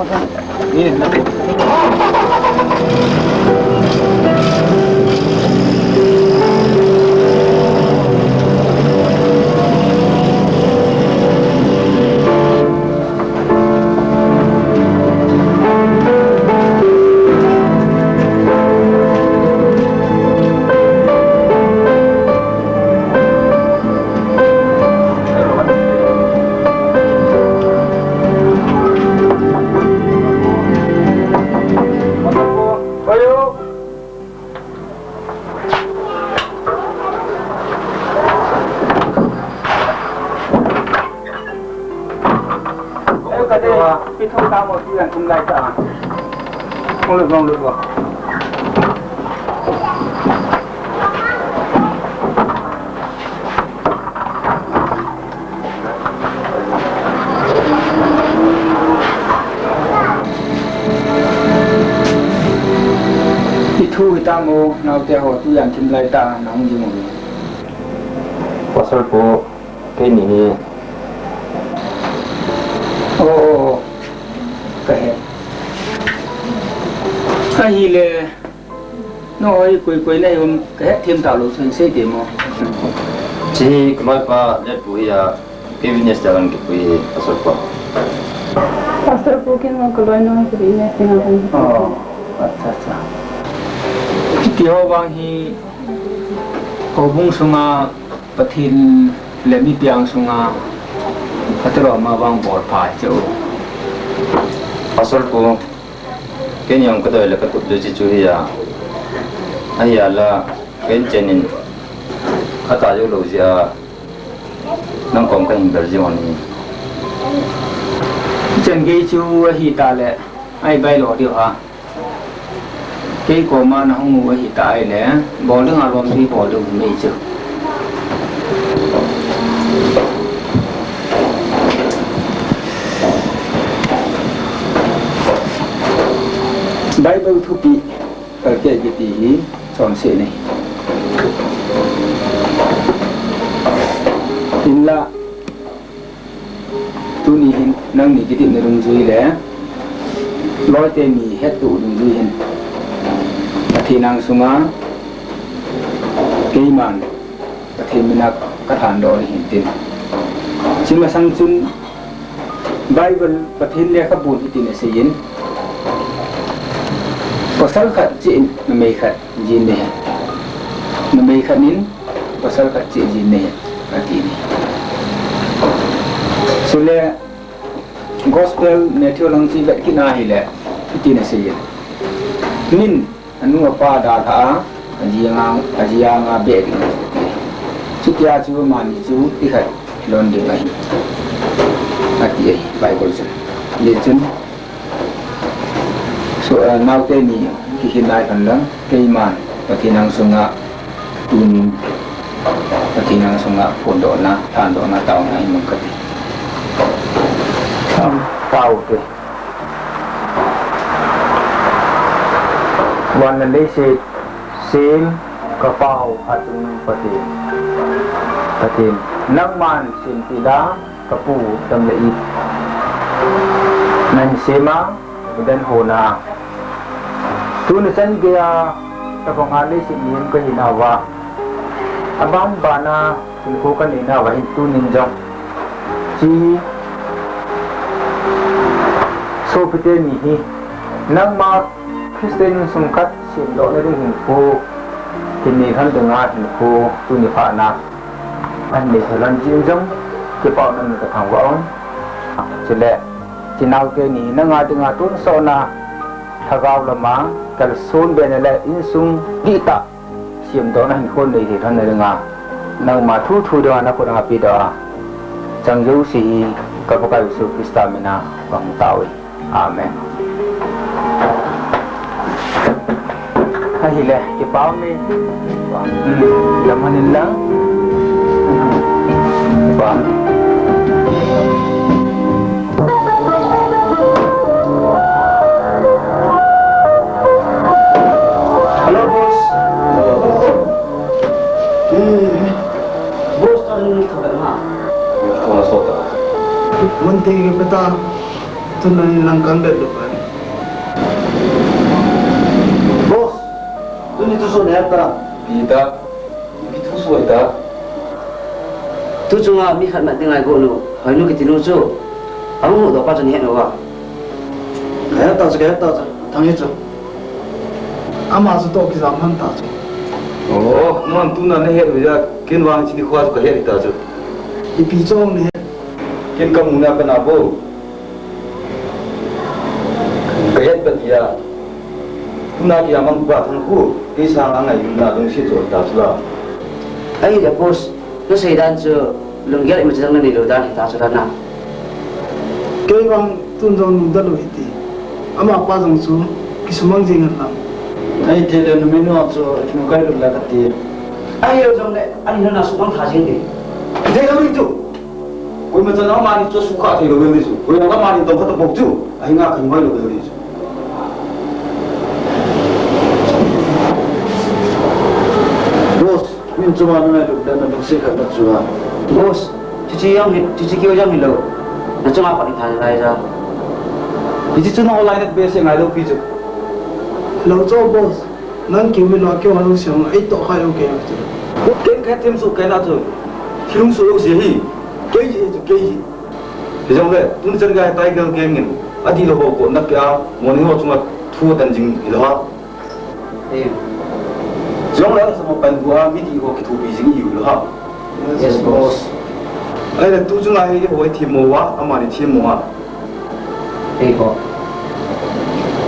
Ithu hitam o, naote ho, tujan thim lai ta, nahung jing u. Pastor pu, keini hi. O, o, o. Kahe. Ahile, nahoi koi koi nahi um, kahet them talou chu hin sei temo. Hiche hi kaloipa Letpu hi a, kei witness dia kahin kipui hi, Pastor pu. Pastor pu, ken jong kaloinu hi ka witness dinga kahin kipui. O, acha, acha. Hitiho vang hi, houbung sunga Pathen le mipi ang sunga, phatah lou ma vang bol pha chu. Pastor pu, ken jong kadei le katup dei chu chu hi a. Ahi a la, ken chen in, kata jou lou jeh a, nang kom kahin bel jing u ahi. Chen gei chu ahi ta le, ahi bai lou diu ha. Kei koma nahung u ahitah ahile, bol dinga lom thei bol diu ahi chu. Bible thupi kalkeh kiti hi chonset ahi. Hinla, tuni hin nangni kidipna dungjui le loite ni hettoh dungjui hin Pathen angsunga keiman Pathen mina kalhandoh ahin tin. Hiche masang chun Bible Pathen lekhabun hitin aseiyin, pasal khat cheh in numei khat jin ding ahi. Numei khat in pasal khat cheh jin ding ahi, ati. Chule Gospel Matthew lang chu ivet kit na ahile, hitin aseiyin, min anu apa dalha a, aji anga, aji anga beh ding ahi. Chutia chu amani chu ti khat lon ding ahi, ati ahi Bible chun. Hijeh chun, so, eh, naote ni kihin lai khan lang, keiman Pathen angsunga tunin Pathen angsunga phondohna, lhandohna, taona hin mang kati. Tao te. Van le leiset sem ka Pa u hatchungnung Pathen. Pathen, nangman semtil a, ka pu dam le it nahin sem a, nahin hon a. Tuni chan geiya, tabanga leiset mihem kahi nauva, aban bana hinkho kanei nauva hin tunin jong, hiche sopite ni hi, nangma Christian insung khat semdohna ding hinkho, hinei lhon dinga hinkho, tuni phatna ahin nei thei lhon jeh in jong, kipa um in kathangvah un. Chule, hiche naote ni nanga dinga tonsotna, lhagao lama kalson be na le insung dihtah semdohna hinkho nei thei lhon na dinga, nangma thu thu dinga nakhut a pedoh a, chang jouse hi ka Pakai Jesu Christa mina kahung tao e. Amen. Ahile, kipa um e. Hmm, dam lhon in lang. Kipa um e. Hello, boss. Hmm. Boss, kani thada na. Thada sota. Mun te ke pata. Tun nangin lang kan bet lou pai. Boss, tuni thusoh nahet ta. Ipi ta? Ipi thusoh ahi ta? Tu chunga mi khat mat ding a igot u, Hoinu kiti nu chu. Ahung huhdoh pa chu nahet nom uva? Kahet ta chu, kahet ta chu. Thang hi chu. Ama chu toh kijam lhon ta chu. Oh, nangman tuna nahet u jeh a, ken vang hiche nikho chu kahet hita chu. Ipi chong nahet? Ken kamu na kana bou. Kahet beh tia. Tuna kia mang pa thang khu, kei sanga ngailutna lungset jo ta chu la. Ahile boss, nasei dan chu lunggel imacha jong nanei lou dan hita chu la na. Kei vang tun jong nu dalou hite. Amapa jong chu kisumang jing hen lang. Ahithei le numei nu chu kinu kailut le kati. Ahilou jongle, ani lhon a sumang tha jing ding. Thei lou ding chu. Koima chan amani chu sukha thei lou ding chu. Koima amani tong kha ta bou chu. Ahinga kha hoi lou ding chu. Boss, min chunga nangailut le nalungset khat na chu a. Boss, chuche jong hi, chuche keu jong hilou. Nachunga pat ngai lai ja. Hiche chu nangho lainat behseh ngailou pi chu. Lou chu boss. Nang keu hilou a keu hilou siam, eitoh khai lou kei lou chu. Ken kahet them soh kei na chu. Thil hung soh lou se hi. Kei hi chu kei hi. Hijongle, tuni chan geiya Tiger Gang in adihlou ho gotna peh a, moni ho chunga thu aden jing hilou ham. Hijongle, asam a pan gu a, midih ho kithopi jing ihiu lou ham. Yes, boss. Ahile tu chunga hi eiho ithemmo uva, amani themmo a. Eiho.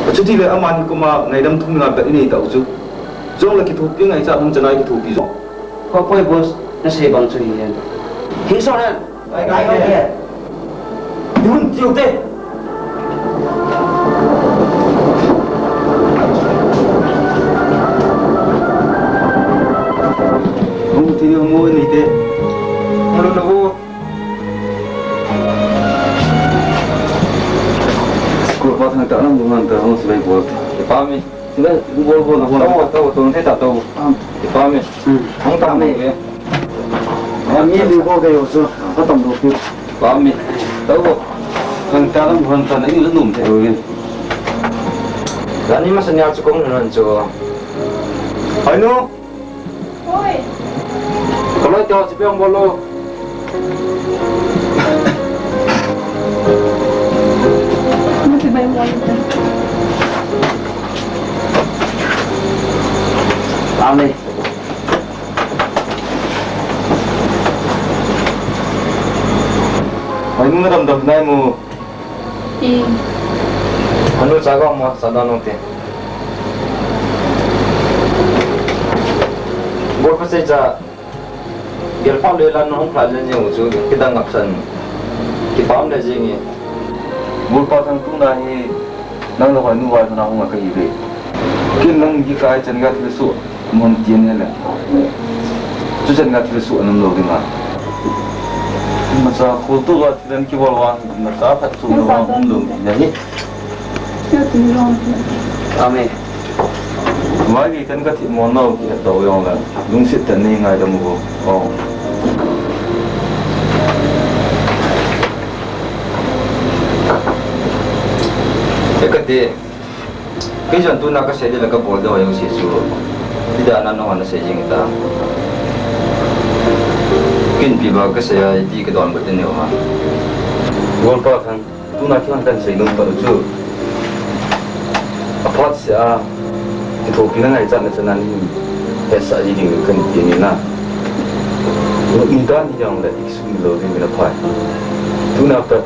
Achutile amani koma ngaidam thum dinga bet inei tau chu. Jongle kithopi ngaichat hung chana kithopi jong. Hopoi boss, nasei bang chu hihen. Hinsong hen. Bai gai gai. Dihun tiu te. Hung ta, hung sibei bol. Kipah e. Sibei bol, bol, bol. Tao, tao, tao, tao, tao. Kipah e. Hmm. Hung ta, hung e. A, mi li bol kei ho chu. Ka tam lo pi. Kipah e. Tao. Hung ta lam, hung ta na, in lu num te lo e. Lani masa nia chu kong nun chu. Hai nu. Oi. Ka loi te ho, chibai hung bol lo. Chibai hung bol lo. Amen. Hai nu, na damdam nai mo. I. Anu cha ko mo, cha dan nung te. Bol pa sei cha. Gel pa le lan nung pha le ni u chu kidang ngap san. Kipah le jing e. Bol pa thang tu na hi nang le hoi nu vai na hung a ka hi ve. Kin nang gi kai chan ga thil su. Mun tien he le. Chu chan ga thil su anam lo ding a. Masa khul tu ga thil an kibol vang, masa phat su na vang um lo ding a hi. Amen. Vai vi kan ka thi mo no ki het to yong la. Lungsit ta ni ngai da mu go. Oh. Te ka te. Kei jong tuna ka sei ding le ka bol ding ho jong sei chu. Ti dan a nangho na sei jing ta. Kin pi ba ka sei a ti ka don ba tin neo ha. Bol pa thang, tuna kei hon kan sei nom ta chu. A phat seh a, kithopi na ngaichat na chan a ni. Hesa ji ding kan ti ni na. Ni dan ni jong le ik sum lo ding na phai. Tuna pa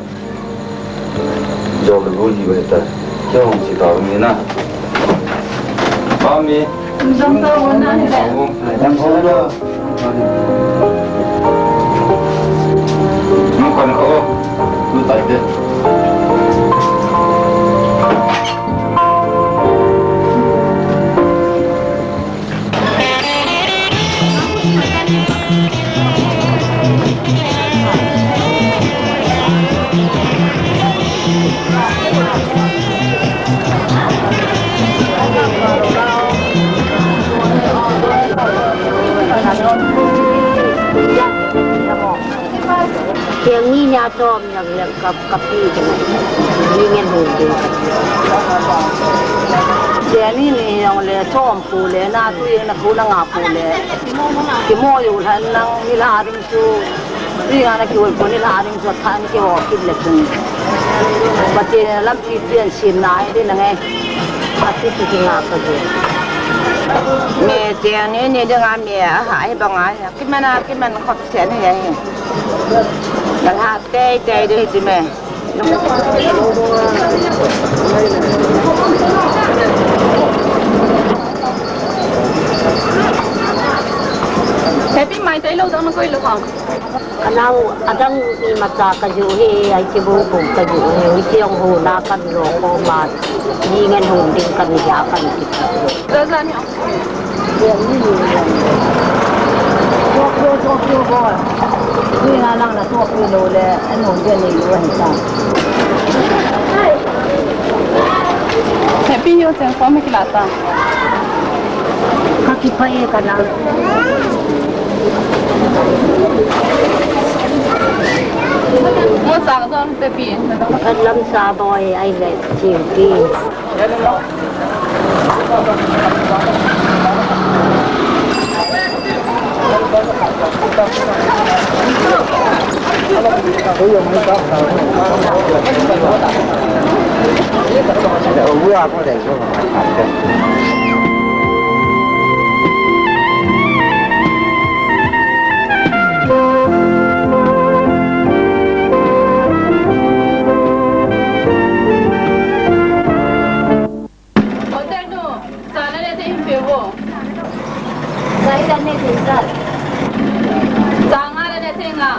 Jong le gol ji ba ta. Kya hung si ta ni na. Ba mi. Jam ta wona ni le. Jam sa lo. Mu kan ko. Mu tai de. Keng ni nia chom. Jong le ka, ka pi kena. Ni ngen hung ding ka. Jeni ni jong le chom pu le na tu jeng na khu na nga pu le. Kimo u lhan nang ni la ding chu. Tu jeng na kiu pu ni la ding chu than kiho kit le chun. Pathen lampi pian sim na e de na nge. Ati tu ki nga ka de. Me jeni ni de nga me a ha e ba nga. Kiman a, kiman khop sen hi ahi. Nalha tei tei ding hi ti me. Happy mai tei lo dang na koi lo ha. Kanao adang imacha ka ju hi, ai ki bu bu ka ju hi, ui tiang hu na kan lo ko ma. Ni ngen hu ding kan ya kan ki. Tokyo, Tokyo boy. Ni na lang na Tokyo lo le, ano dia ni lo han ta. Happy yo chang ko me kilata. Ka kipah e kana. Mo sa ka don pepi. Ka lam sa boy ai le chiu ti. Hotel nu, cha la le thei hin pe vo. Cha la le thei cha. Cha nga la le thei nga.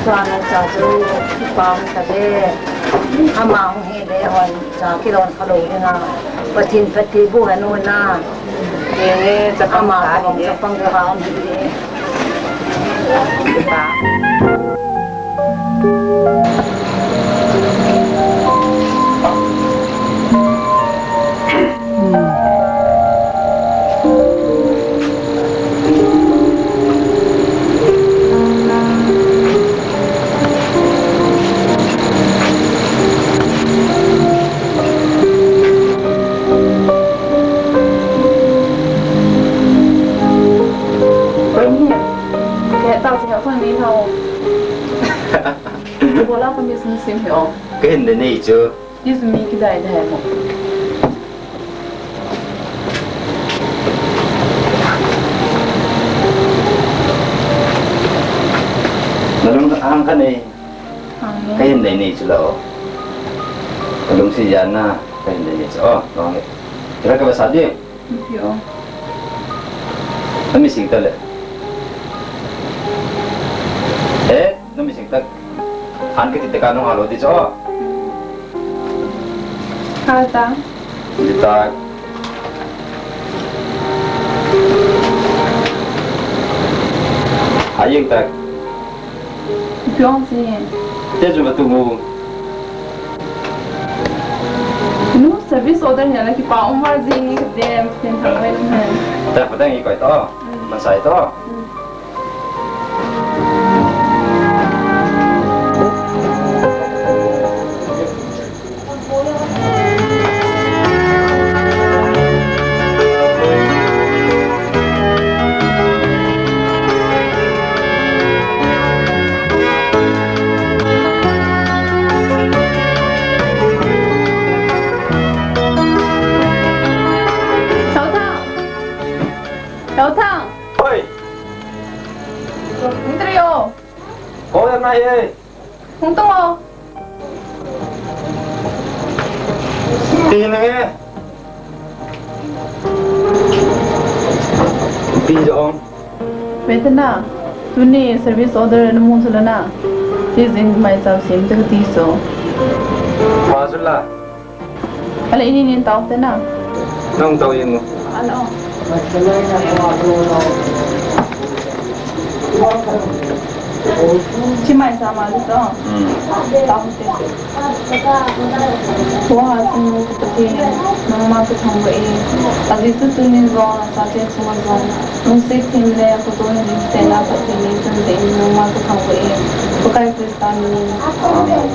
Chuan a cha chu kipah um ta ve. Ama hung hi le hon cha kilon kha lo ding a. Pathen phatthei boh hen u na. Enge, chapang ama kha kong ni. Chapang kha um hi. Bola ka mi sum sim hi o. Ka hin de nei chu. Hi sum mi kidai dai mo. Na lung hang ka nei. Hang nei. Ka hin de nei chu lo. Ka lung si ya na, ka hin de nei chu. O, nong. Ra ka ba sa di. Pi o. Na mi sing ta le. Eh, na mi sing ta. Han ka ti ta ka nong alo ti cho. Ha ta. Ti ta. Ha yeng ta. Pyong si. Te ju ba tu mu. Nu service order ni la kipah um var jing ni ka dem pen thang vai lum hen. Ta pa dang i koi to. Mm. Man sai to. Mm. Tao Thang. Tao Thang. Oi. Hung trio. Ko ya na ye. Hung tung o. Ti na nge. Pi jong. Wait na. Tuni service order na mu sula na. Ti jing mai chao sim te ti so. Pa sula. Ale ini nin tau te na. Nong tau yeng mo. Alo. Chi mai sa ma lu to. Hmm. Tau te. Wa ha sung lu te, nangma ka thangvah e. Ajeh chu tunin jong nachate chunga jong lungset them le khoto hin limsetna phatthei nei chun te in nangma ka thangvah e. Pakai Christa min in. Amen.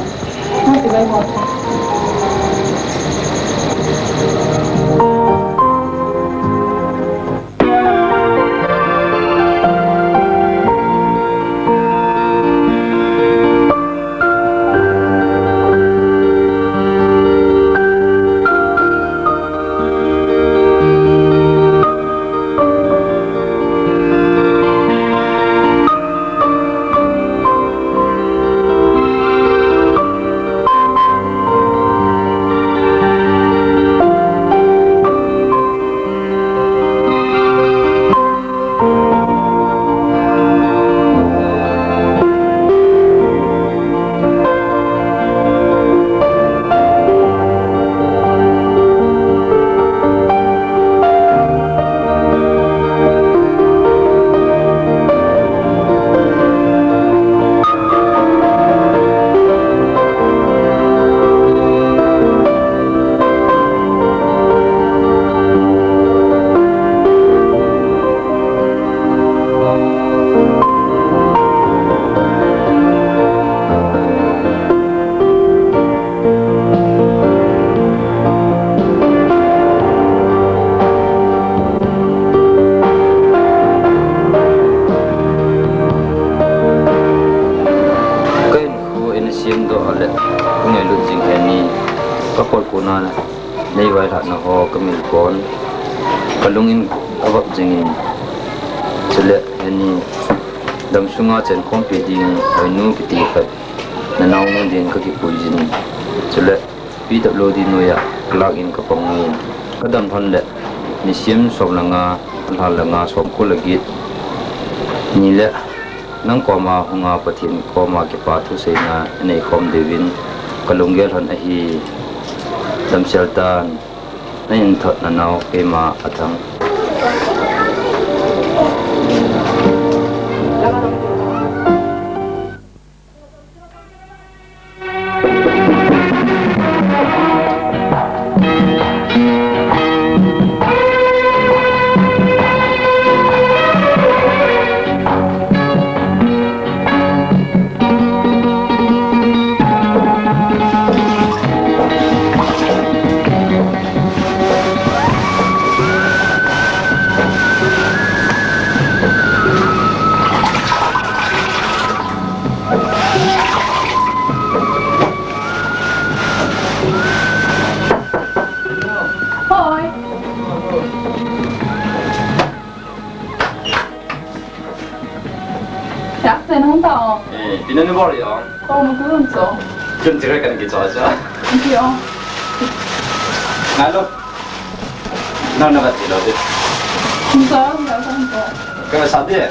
Ka hinkho eina semdoh a le, ka ngailut jing heni, ka kholkona nei vailhahna ho ka mil kon, ka lungin ka vap jingin, chule heni, damsunga chenkhompi ding, Hoinu kiti khat, na naonu din ka kipuijin, chule, P W D noiya, kalak in kapang e. Kadam lhon le nisim som le nga, lha le nga, som ko le get ni le nang koma hunga Pathen koma kipa thuseina nei khom diuvin kalunggel lhon ahi. Damsel tan. Na in thot na nau keima a thang. Hoi. Yak sen hung ta o. Eh, pina ni bol ya. Ko mo kun so. Kun tira kan ki so so. Ki o. Ngalo. Na na ba ti lo de. Kun so, kun so. Ka sa de.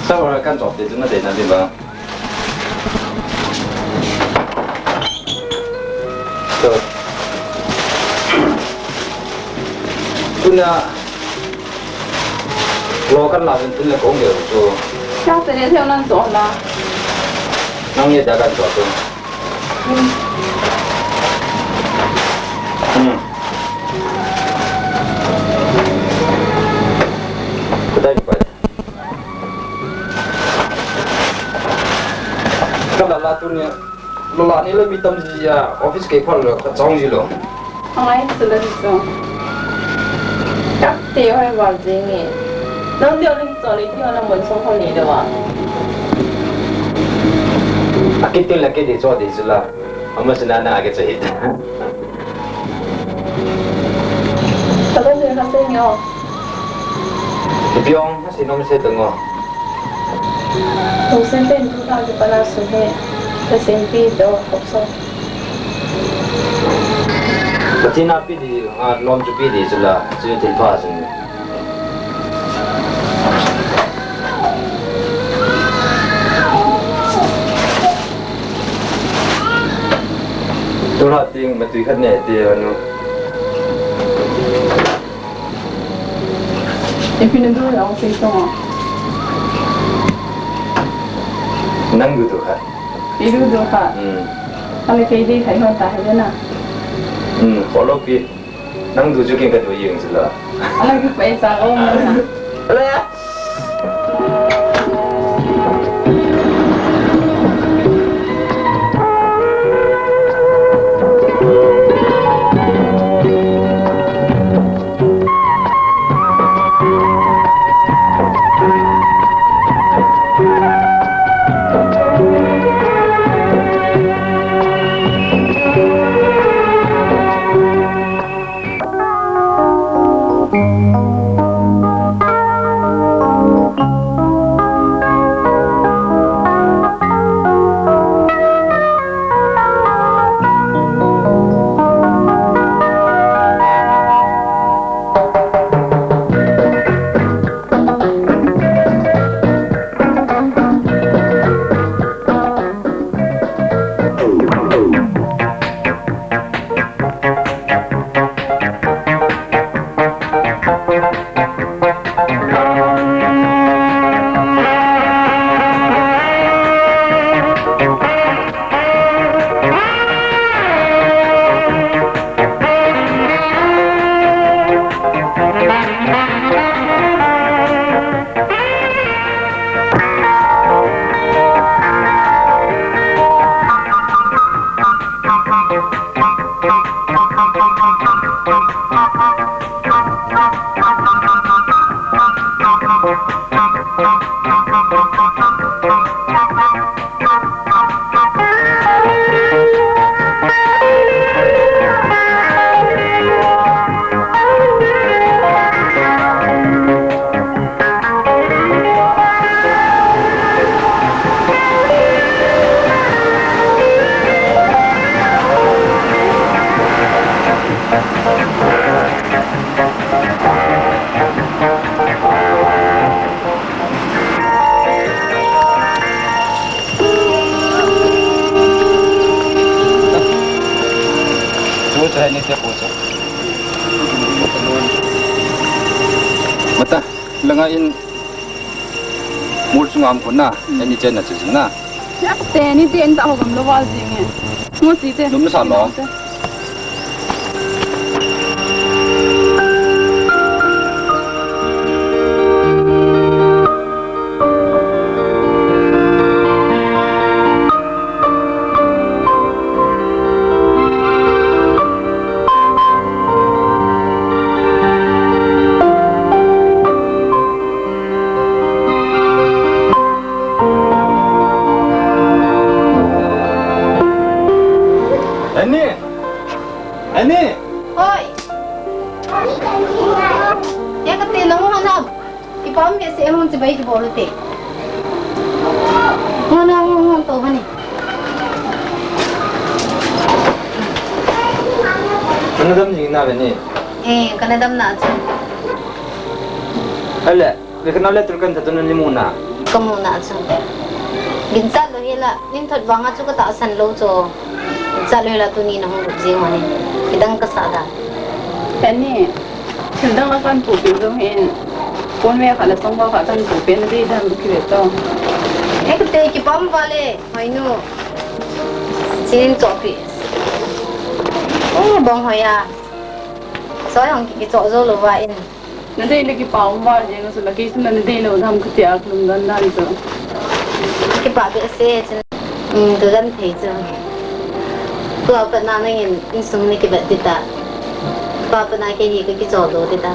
Sa wa kan so de na de na de ba. Tuna lo kan la vin tin le kong le chu. Ka te ne theu nan to la. Nang ye da kan to tu. Hmm. Kudai ni pai. Ka la la tu ni, la la ni le mi tam ji ya, office ke phal lo, ka chong ji lo. Angai, sila ji so. Kap te hoi wal ji nge. Nang dia ling so le ki hoi na mon so hoi ni de wa. Akit te la ke de so de sila. Ama sina na ake chahit. Tata se ka se nyo. Ipi ong, ka se nom se tang o. Hong sen pen tu ta ke pana su he. Ka sen pi do kop so. Ka tina pi di, a, nom chu pi di chu la, chu tin pha sin. Tura ting matui khat ne te anu. Ipi na du ya o sei to. Nang du du khat. I du du khat. Hmm. Ale kei dei khai hon ta hai na. Hmm, follow pi. Nang du chu ken ka du jeng chu la. Ala ki paisa om na. Ala. Chu chu hai ni te pu chu. Mata, langa in mur chunga um kona, ani chen na chu jing na. Te ni te en ta ho gam lo wal jing e. Ngo chi te. Num na sa lo. Ani! Ani! Oi! Ya kati nang hana. Kipah behseh hung chibai kibol u te. Ngan, ngan, ngan, ngan to hani. Kana dam jing na ve ni. Eh, kana dam na chu. Ale, le kana le tur kan ta tu na ni mu na. Ka mu na chu. Ginchat lou hi la, nin thot vang a chu ka tahsan lou chu. Ginchat lou hi la tuni na hung lut jing u hi. Kidang ka sa da. Ani. Thil dang la kan pu peh jong hin, phone me kha la song kha kan pu peh na dei dan bu ki ve to. E ka te kipah val e, hoi nu. Chin cho pi. E bong hoi a. Soi hong ki, ki cho jo lou va in. Na dei le kipah val jeng su la ki sun na dei lou dam ka ti a lung dan dan so. Kipah behseh chin. Hmm, tu dan thei chu. Tua pat na nangin insung ni kivet ding ta. Tua pat na kei hi ka kichol doh ding ta.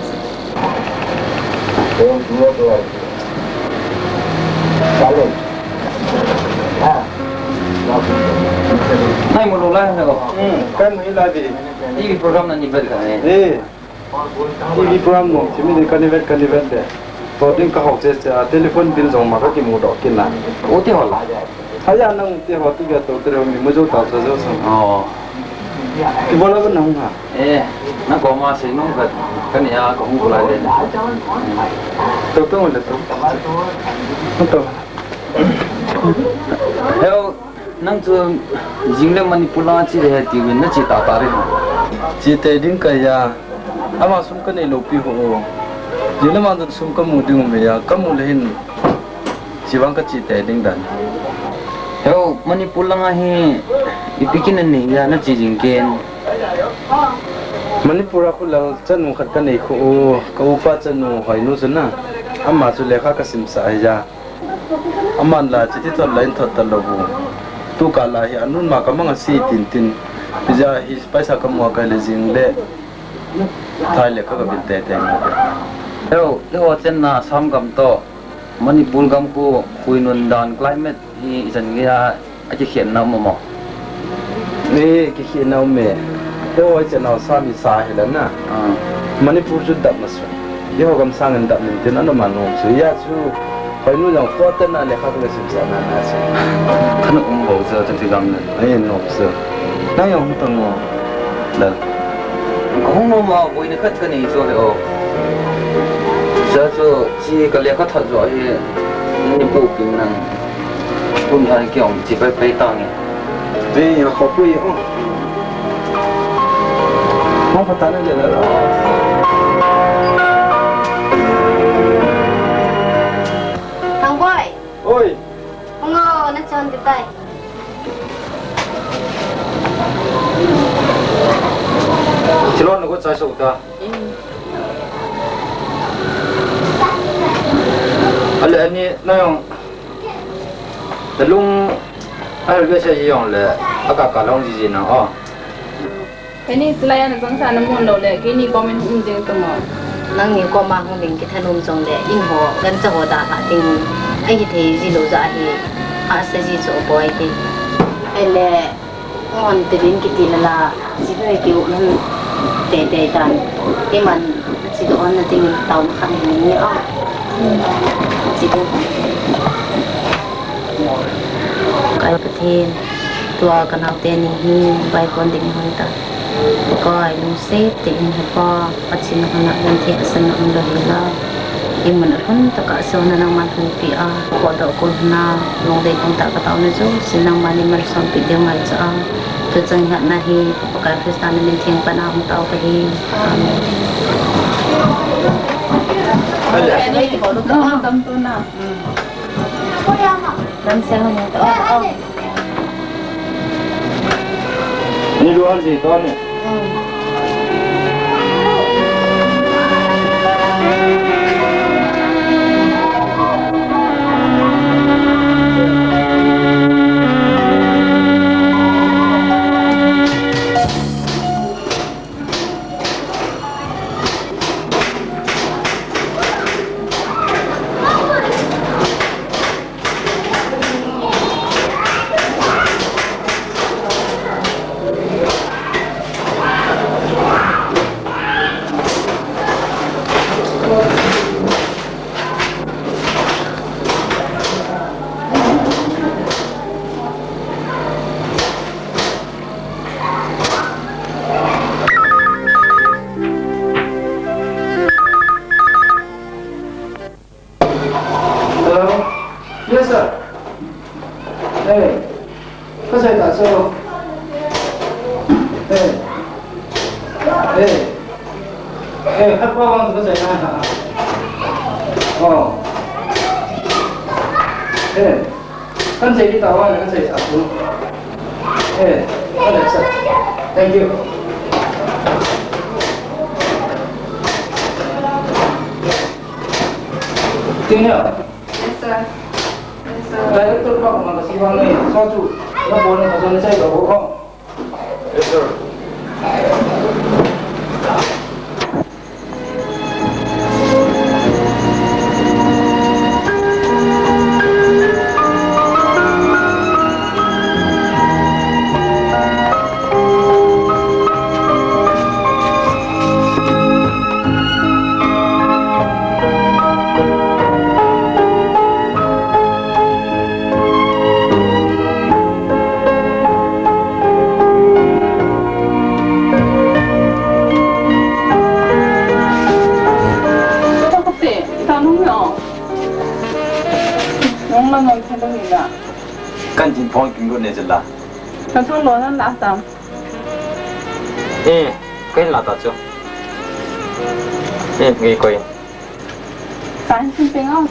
Nai mu lou lai na ko. Hmm, kan hi lai di. T V program na ni vet ka hai. Eh. T V program nom chimi ding ka ni vet, ka ni vet de. To ding ka hou che che a, telephone bill jong ma ka kimu doh kit na. U te ho la. Haya nang te ho tu ga to te ho mi mu jo ta sa jo sa. Oh. Ki bola ba nang ha. Eh, na ko ma sei nong ka, ka ni a ka hung ko lai le. To to le to. To. Hello. Nang chu jing le Manipur lang a che le he ti uvin na che ta ta re. Che tei ding ka ya. Ama sum ka nei lou pi ho. Jing le man sum ka mu ding um e ya. Ka mu le hin. Chi vang ka che tei ding dan. Heo, Manipur lang a hi ipi kin a nei ya na che jing ken. Manipur a khu lal chanu khat ka nei khu. Ka upa chanu hoi nu chu na. Ama chu lekha ka sim sa ya. Aman la chiti chon la in thot ta lou bu. Tu ka la hi anun ma ka mang a si tin tin. Ija hi paisa ka mu a ka le jing le. Thai le ka ka bin te te. Heo, le ho chen na Assam gam to. Manipur gam khu hui nun dan climate hi ichan nge a, a kikhen na mo mo. Ni kikhen na me. Heo, chen na Assam hi sa hi la na. Ah. Manipur chu dap na su. Eiho gam sangin dap min tin ana man nom chu. Ya chu, hoi nu jong kho ta na le kha ka sim sa na na chu. Kana um bo chu, chu ti gam na. Ai nom chu. Na jong hung tang mo. Lal. Ka hung nom a, boina khat ka nei chu he o. Cha chu, chi ka lekha thot jo hi. Ni pu pin nang. Kun hai ki ong chi pai pai ta nge. Ei, a khopui o. Mo pha ta na le la. Thangboi. Oi. Ngo, na chon ti tai. Chilon na ko chai so ta. Mm. Ale ani na jong. Nalung, a hel behseh jong le, a ka ka long ji ji na, o. Keini silai a na jong sa na mun lou le, keini kom in um ding tu mo. Nangni kom a hung ding kithanom jong le, in ho, gancha ho dalha ding, ahi thei ji lou jeh a hi, hahsa ji chu boi te. Ahile, Hon te din kiti lala, chi noi ki u nan te te tan. Iman, chi do on na ding in tau khan hin ni a. Chi do. Kai Pathen, tua ka nau teni hi, bai kon ding hon ta. Pakai, lungset tah in hepa, Pathen hon a lungthim asan na hung lou hela. Imun alhun tah a sona nangman lhunpi a, khodoh kon na, lungdei lungtah ka taona jouse nangman nei malsompi diu ngaicha a. Tuchung ngatna hi, Pakai Christa na min theng pan a hung tao kahi. Amen. Lam siang hon to. Ni lu an ji to ni. Hello? Yes, sir. Hey. Ka sai ta, sir. Hey. Hey. Hey, ka pa wang ka sai na. Oh. Hey. Kan sai kita wang kan sai sa tu. Hey. Ka sai sa. Thank you. Tingya. Yes, sir. Yes, sir. Director pa ko ma ka si wang ni. Sa tu. Na bo na ka sa ni sai ka bo ko. Yes, sir. Kan jin phong king lut ne jela. Kan thong lo nan la tam. Eh, kan la ta chu. Eh, nge koi. Kan sin ping au.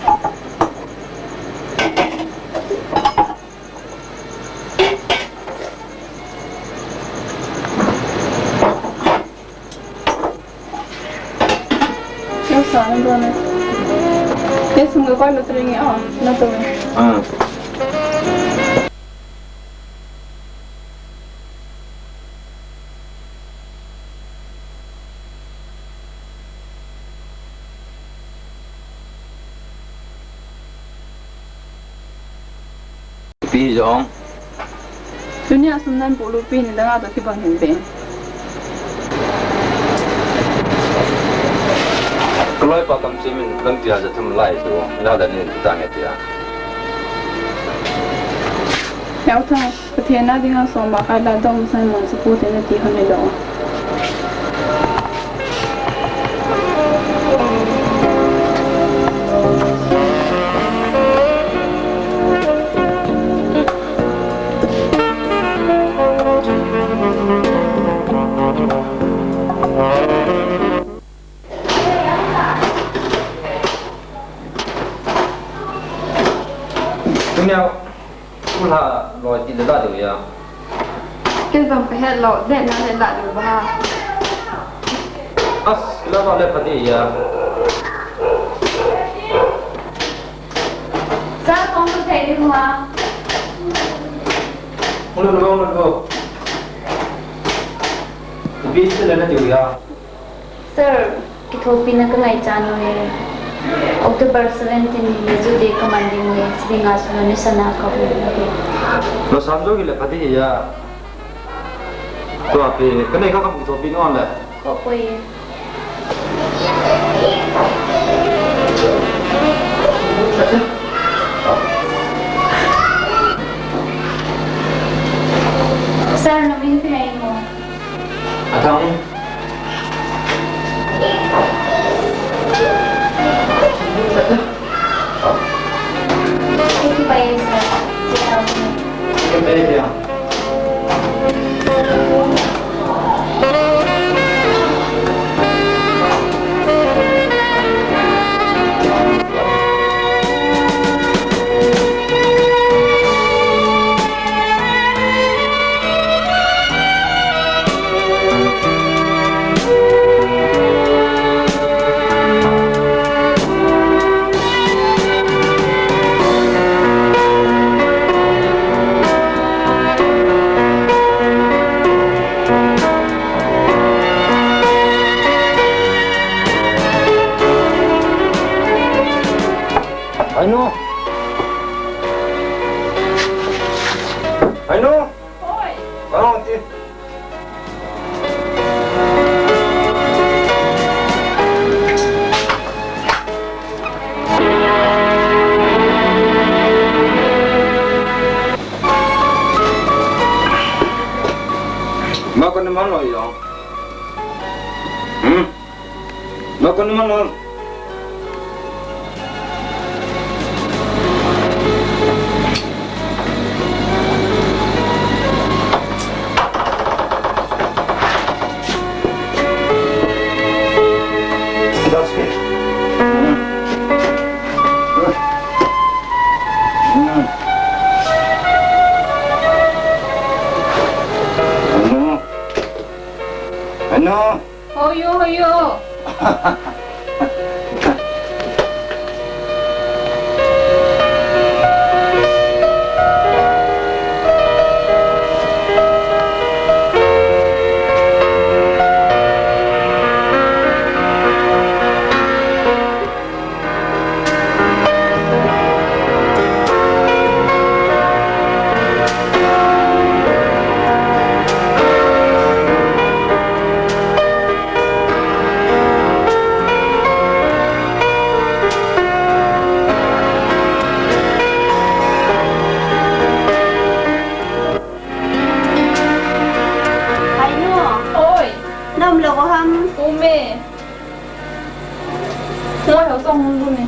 Yes, sir, I'm gonna. Yes, I'm gonna call the three. Oh, not the way. Ah. Pi jong. Tunia sum nan bulu pi ni danga to kibang hin pen. Kaloi pa kam chimin lam tia ja thum lai tu. Na da ni ta nge tia. Yau thang. Pathen a dinga soma khat la dong san mang sa pu te na ti hon le lo. Tunia. Kula loi ti le la deu ya. Ken jong ka het lou, det na le la deu ba. As, la ba le pha ti ya. Sa kong ka thei ni ma. Mo lo lo lo lo. Bi ti le na deu ya. Sir, kithopina ka ngaicha nau e. October seventeen ni Youth Day ka man ding e, chiding a suna ni sana ka hu e. Lo sam jo hi le pha ti ya. Tua pi, ka nei ka kam kithopi nau le. Ko koi. Sir, na min pi nai mo. A Hainu! Hainu! Oi! Oi, ti. Mako ni mano yo. Hmm? Mako ni mano. Ano? Ano? Hoyo, hoyo. Hainu. Oi. Na um lou ham? Um e. Ngoi ho song hung lum e.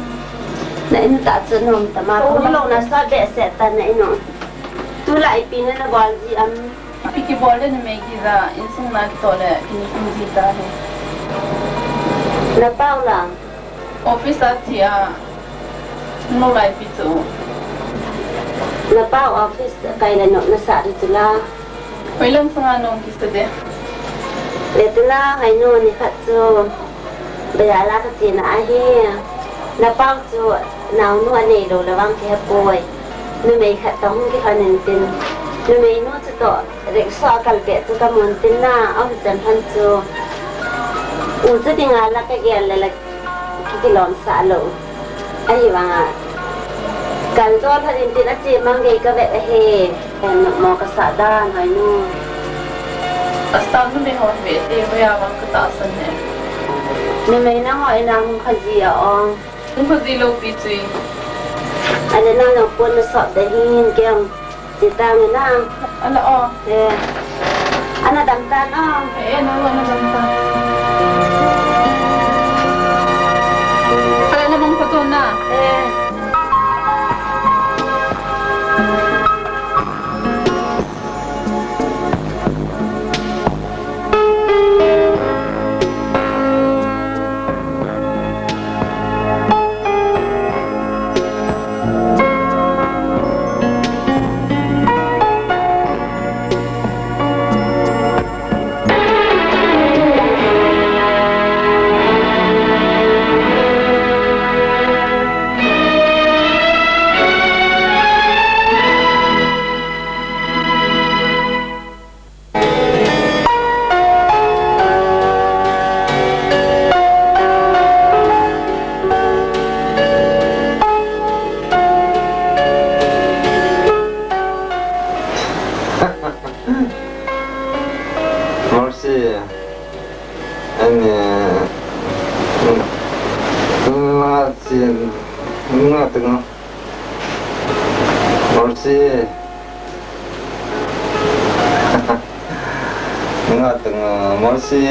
Na in tah chu na um tama. Oh. Ka um lou na sa behseh ta na in u. Tulai ipi na na bol ji am? Ipi kibol le numei gija, insung na kitoh le kinikum ji ta hi. Na pau la? Office a thi a, nolai pi chu. Na pau office kai le nop na sah di chu la. Hoilam sanga nong kisa de. Le tu la, Hainu, nikhat chu bazar a ka chena ahi. Na pau chu naonu anei lou le vang kihe poi. Numei khat toh hung kilhon in tin. Numei nu chu toh rickshaw a kal peh chu ka mun tin na, aum chan lhon chu. U chu dinga la ka gel le la kikilom sah lou. Ahivanga, kan jol lhon in tin ache mang gei ka vet ahi. Em, mo ka sah dan, Hainu. Asam numei ho ve te, hoiya vang ka tahsan e. Numei nangho in a hung kha ji a ong. Hung kha ji lou pi chu. Ana nang nang pon na sop de hin kem. Sita nge na. Ala o. Eh. Ana dam tan o. Eh, na lo ana dam tan. Ala na mang photo na. Eh. Mercy. Ani, nga chin, nga teng. Mercy. Nga teng, Mercy.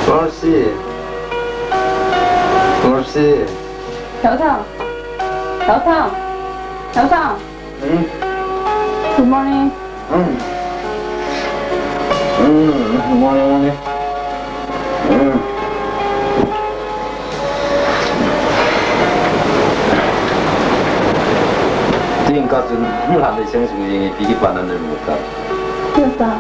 Mercy. Mercy. Thao Thao. Thao Thao. Thao Thao. Hmm? Good morning. Hmm. Hmm, good morning, morning. Hmm. Ting ka chun, la nei seng sung ye, pi ki pa na nei mu ka. Yes, sir.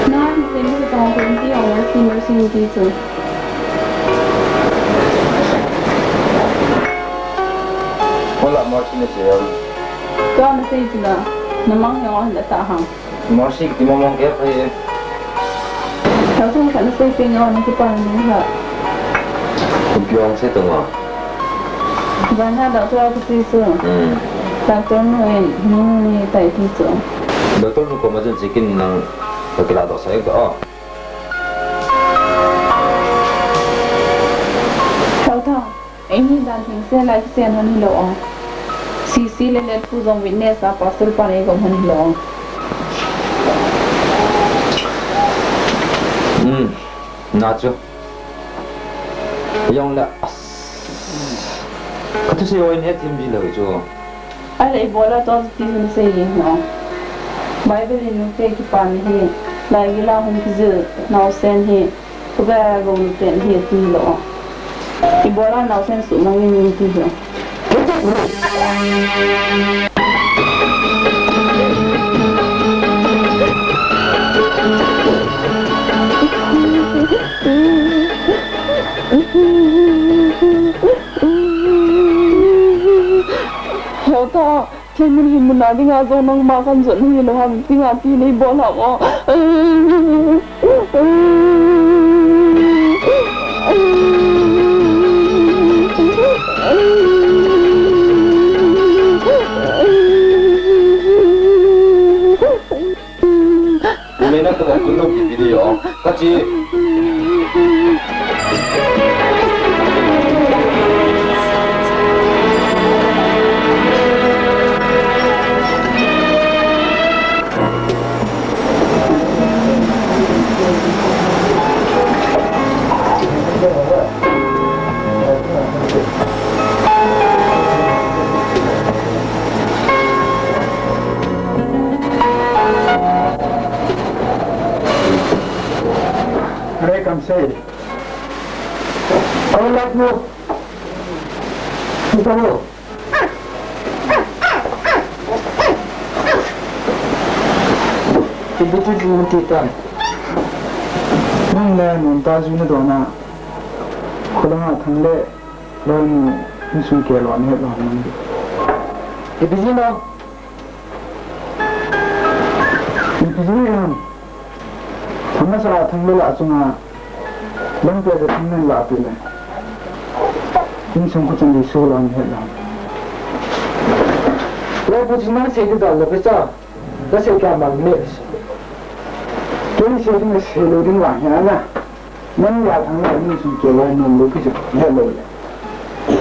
Nang, same sa tong twenty hours, senior senior teacher. Wala mo senior teacher. Kau na say sila. Namang jong ahin ta hang. Mercy kiti mamang kei ahi. Thao Thang khat nasei peh nge, nakipa ni ha. Ipi jong sei tang a. Bana doctor a kasi so. Hmm. Doctor nu in, nu ni tai ti so. Doctor nu koma chun chicken nang kakilah doh sah e. Thao Thang, eini dan thengse lai kisen hon hilou o. Sisi le Letpu jong witness a pastor pan eikom hon hilou o. Hmm, na chu. Jong le, as. Kathusei o in hethem ji lou chu. Ahile ibola tua chu ti hung sei jeng no. Bible in nute kipana hi, laigil a hung kijil naosen hi, khuga gou nute hi ati lou. Ibola naosen suhmang in ti lou. Thao Thang, themil hi mun a dinga jong nangma kan jot nahi lou ham, dinga ti nei bol ham o. Ule na kaba kun lou ki video. Kachi. Are kamsei. Aw, lak mo. Ito mo. Ibi ti ding ti tan. Nang le nun ta ju na do na. Kholanga Thang le. Loi nu, insung kei loi ni het loi ni. Ipi ji no? Ipi ji no? Thang na sa Thang le la chunga. Lam pe de Thang le la pe le. Insung ko chang di su loi ni het loi. Loi bu ji na sei de da le pe cha. Nasei kei a man le. Kei sei ding sei lou ding vang hi ana. Nang la Thang le ni sum kei lai nom lou pi chu. He lou le.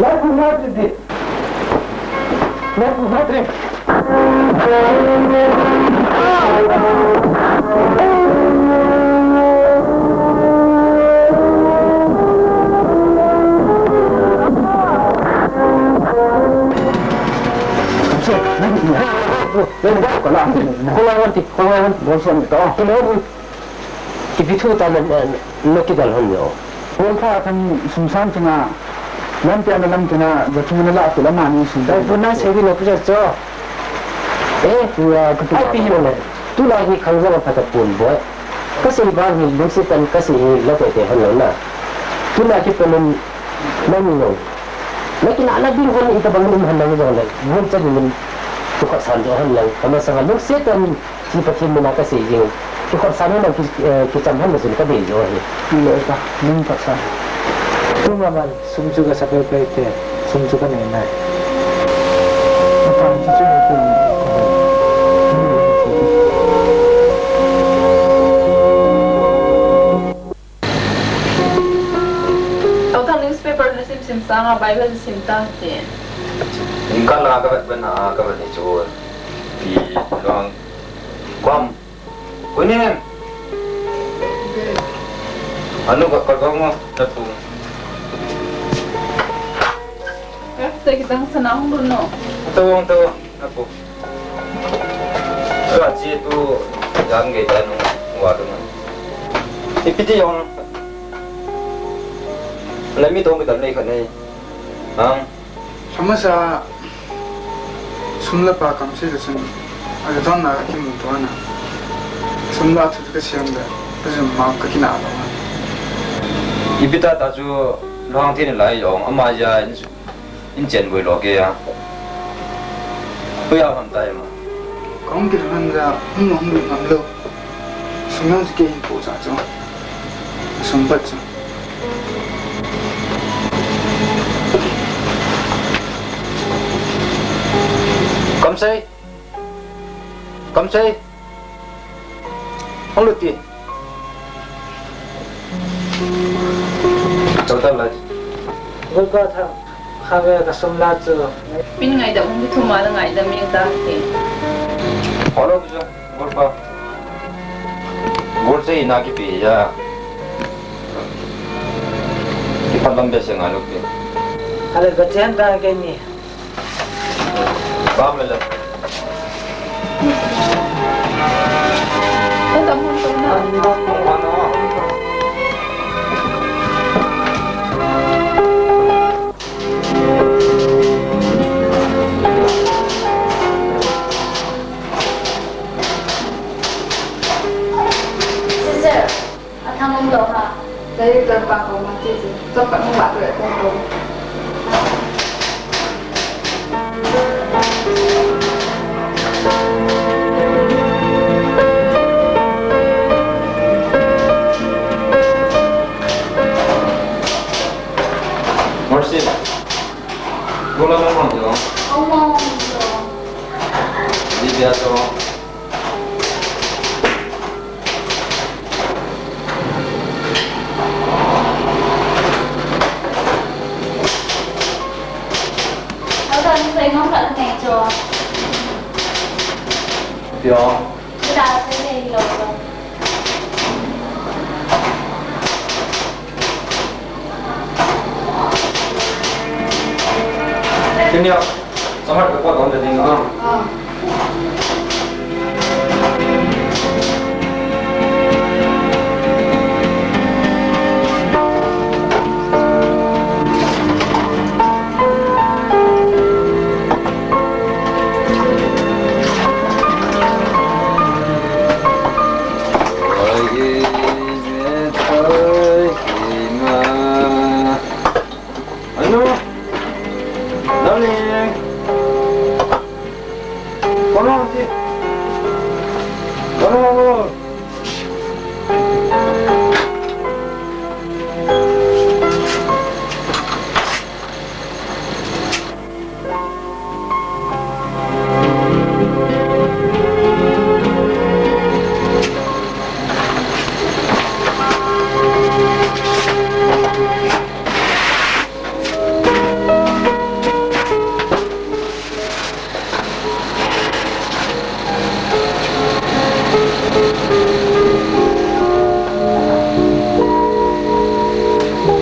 Lai ku na ti di. Lai ku na tre. Ipi thu ta na, na, na kidal hon yo. Paul pha thang sum sang chunga, lam tia na lam tia na, ja chunga na la tu la ma ni sum. Dai bu na sei di lo pu ja cho. Eh, tu a, ka tu ai pi hi lo. Tu la hi khang ja ma pha ta pun boi. Ka sei ba hi lungsi tan ka sei hi la te te hon lo na. Tu la ki pun na ni lo. Na ki na na ding hon i ta bang ni hon lo jo le. Mun cha ni mun tu ka san jo hon lo. Ka ma sa lungsi tan. Chi Pathen mina ka sei jing. Ki khot san nang ki, eh, kicham hon na jin ka dei jo hi. Lo ta, ning khot san. Tu ma ma, sum chu ka sa pe pe te, sum chu ka nei nai. Ma pa chi chu nei tu. Tau tang newspaper na sim sim sanga Bible sim tang te. Ning kan la ka vet ben a ka vet ni chu. Ti long. Kwam. Kunim. Anu ka kal bang mo, na pu. Ka te kitang sana hung dun no. Tawang, tawang, na pu. Ka chi tu jam ge ta nu wa tu na. Ipi ti jong. Na mi tong kitam nei khat nei. Ang. Amasa sum le pai kamsei le chun, aga don na kimu to ana. Sum la thu ka siam le, ka jum ma ka kina ba ma. Ipi ta ta chu luang thin lai jong, ama ja in, in chen boi lo ke ya. Pu ya ham ta ya ma. Ko Hung kit hon ja, hung hung lut ngam lou. Sum jong chu kei hin po cha chu. Sum pat chu. Kamsei. Kamsei. Hung lut ti. Chau ta lai. Golpa Thang, kha ve ka sum la chu. Min ngaidam hung kithum a la ngaidam jeng ta ti. Hello, Golpa. Golsei na kipe ja. Kiphalam behseh ngai lou ti. Ale, ka chen ta keini. Bam le le. Ka tam hon to na. Sister. Athang um lou ha. Dai tar pa ko ma ti ti. Chapang um ba tu e ko ko. Mercy. Gula na mo do. Oh, mo do. Di dia to. Tini a, samar ka pot on ding a. Ah. Anu, darling. Come on, see. Come on, come on.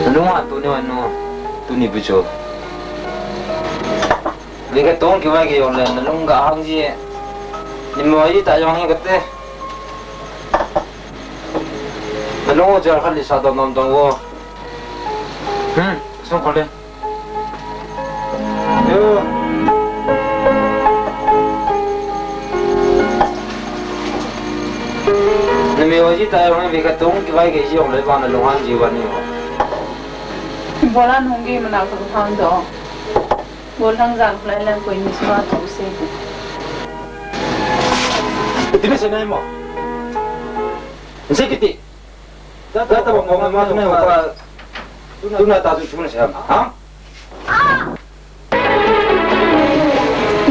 Nalunga tuni anu, tuni bucho. Ni ka tong ki mai ki yong le, nalung ka hang ji. Ni mo yi ta yong hi ka te. Nalung jar khan li sa dom dom dom wo. Hmm, sung khol le. Yo. Ni mo yi ta yong hi ka tong ki mai ki yong le ba nalung hang ji ba ni. Bola nung ki mana ka hang do. Bol thang jang lai lang koi ni sua tu se. Ti be se nai mo. Se kiti. Ta ta mo mo ma tu ne ho pa. Tu na ta tu chu na se ham. Ha?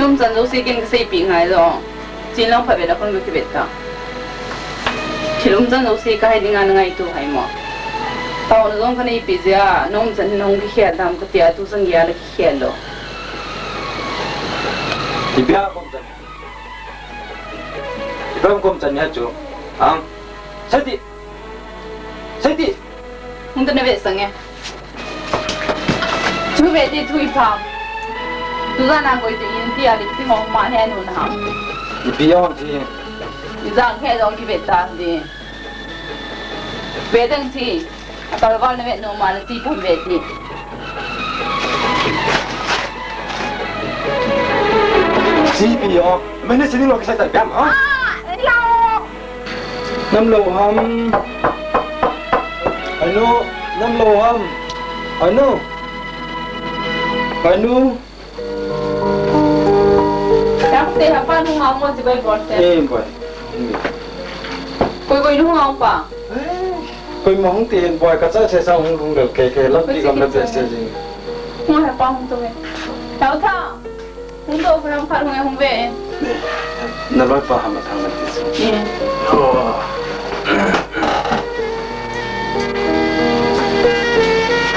Nom chan jo se kin ka sei pi ngai lo. Chin long pha be la khun ka ki be ta. Thil um chan jo se ka hai ding a na ngaitu hai mo. Taona jong ka nei pi jeh a, nom chan hin hung kikhel dam ka ti a, tu chan gei a la kikhel lou. Ipi a kom chan. Ipi a kom chan nia chu. Ang. Sei ti. Sei ti. Hung ta na ve sang e. Thu ve ti thu i pham. Tu jan a koi tu in ti a lim ti hong ma he nu na ham. Ipi a hong ti. I jang he jong ki ve ta di. Ve dang ti. A kal val na ve nu ma na ti pham ve ti. Ipi a. Mene sini lo ki sa ta gam ha. Ah, lo. Nam lou ham. Anu, nam lou ham. Anu. Anu. Te, hapa nu hung a mo ti bai bol te. Eh, bai. Koi koi nu hung a pa. Koima hung ti hin boi, ka cha se sa hung lung lel kei kei lam ti gam le pe se jing. Hung he pa hung to he. Tao tha. Hung to ram khat hung he hung ve. Na loi pa ham a thang na ti se. Eh. Oh.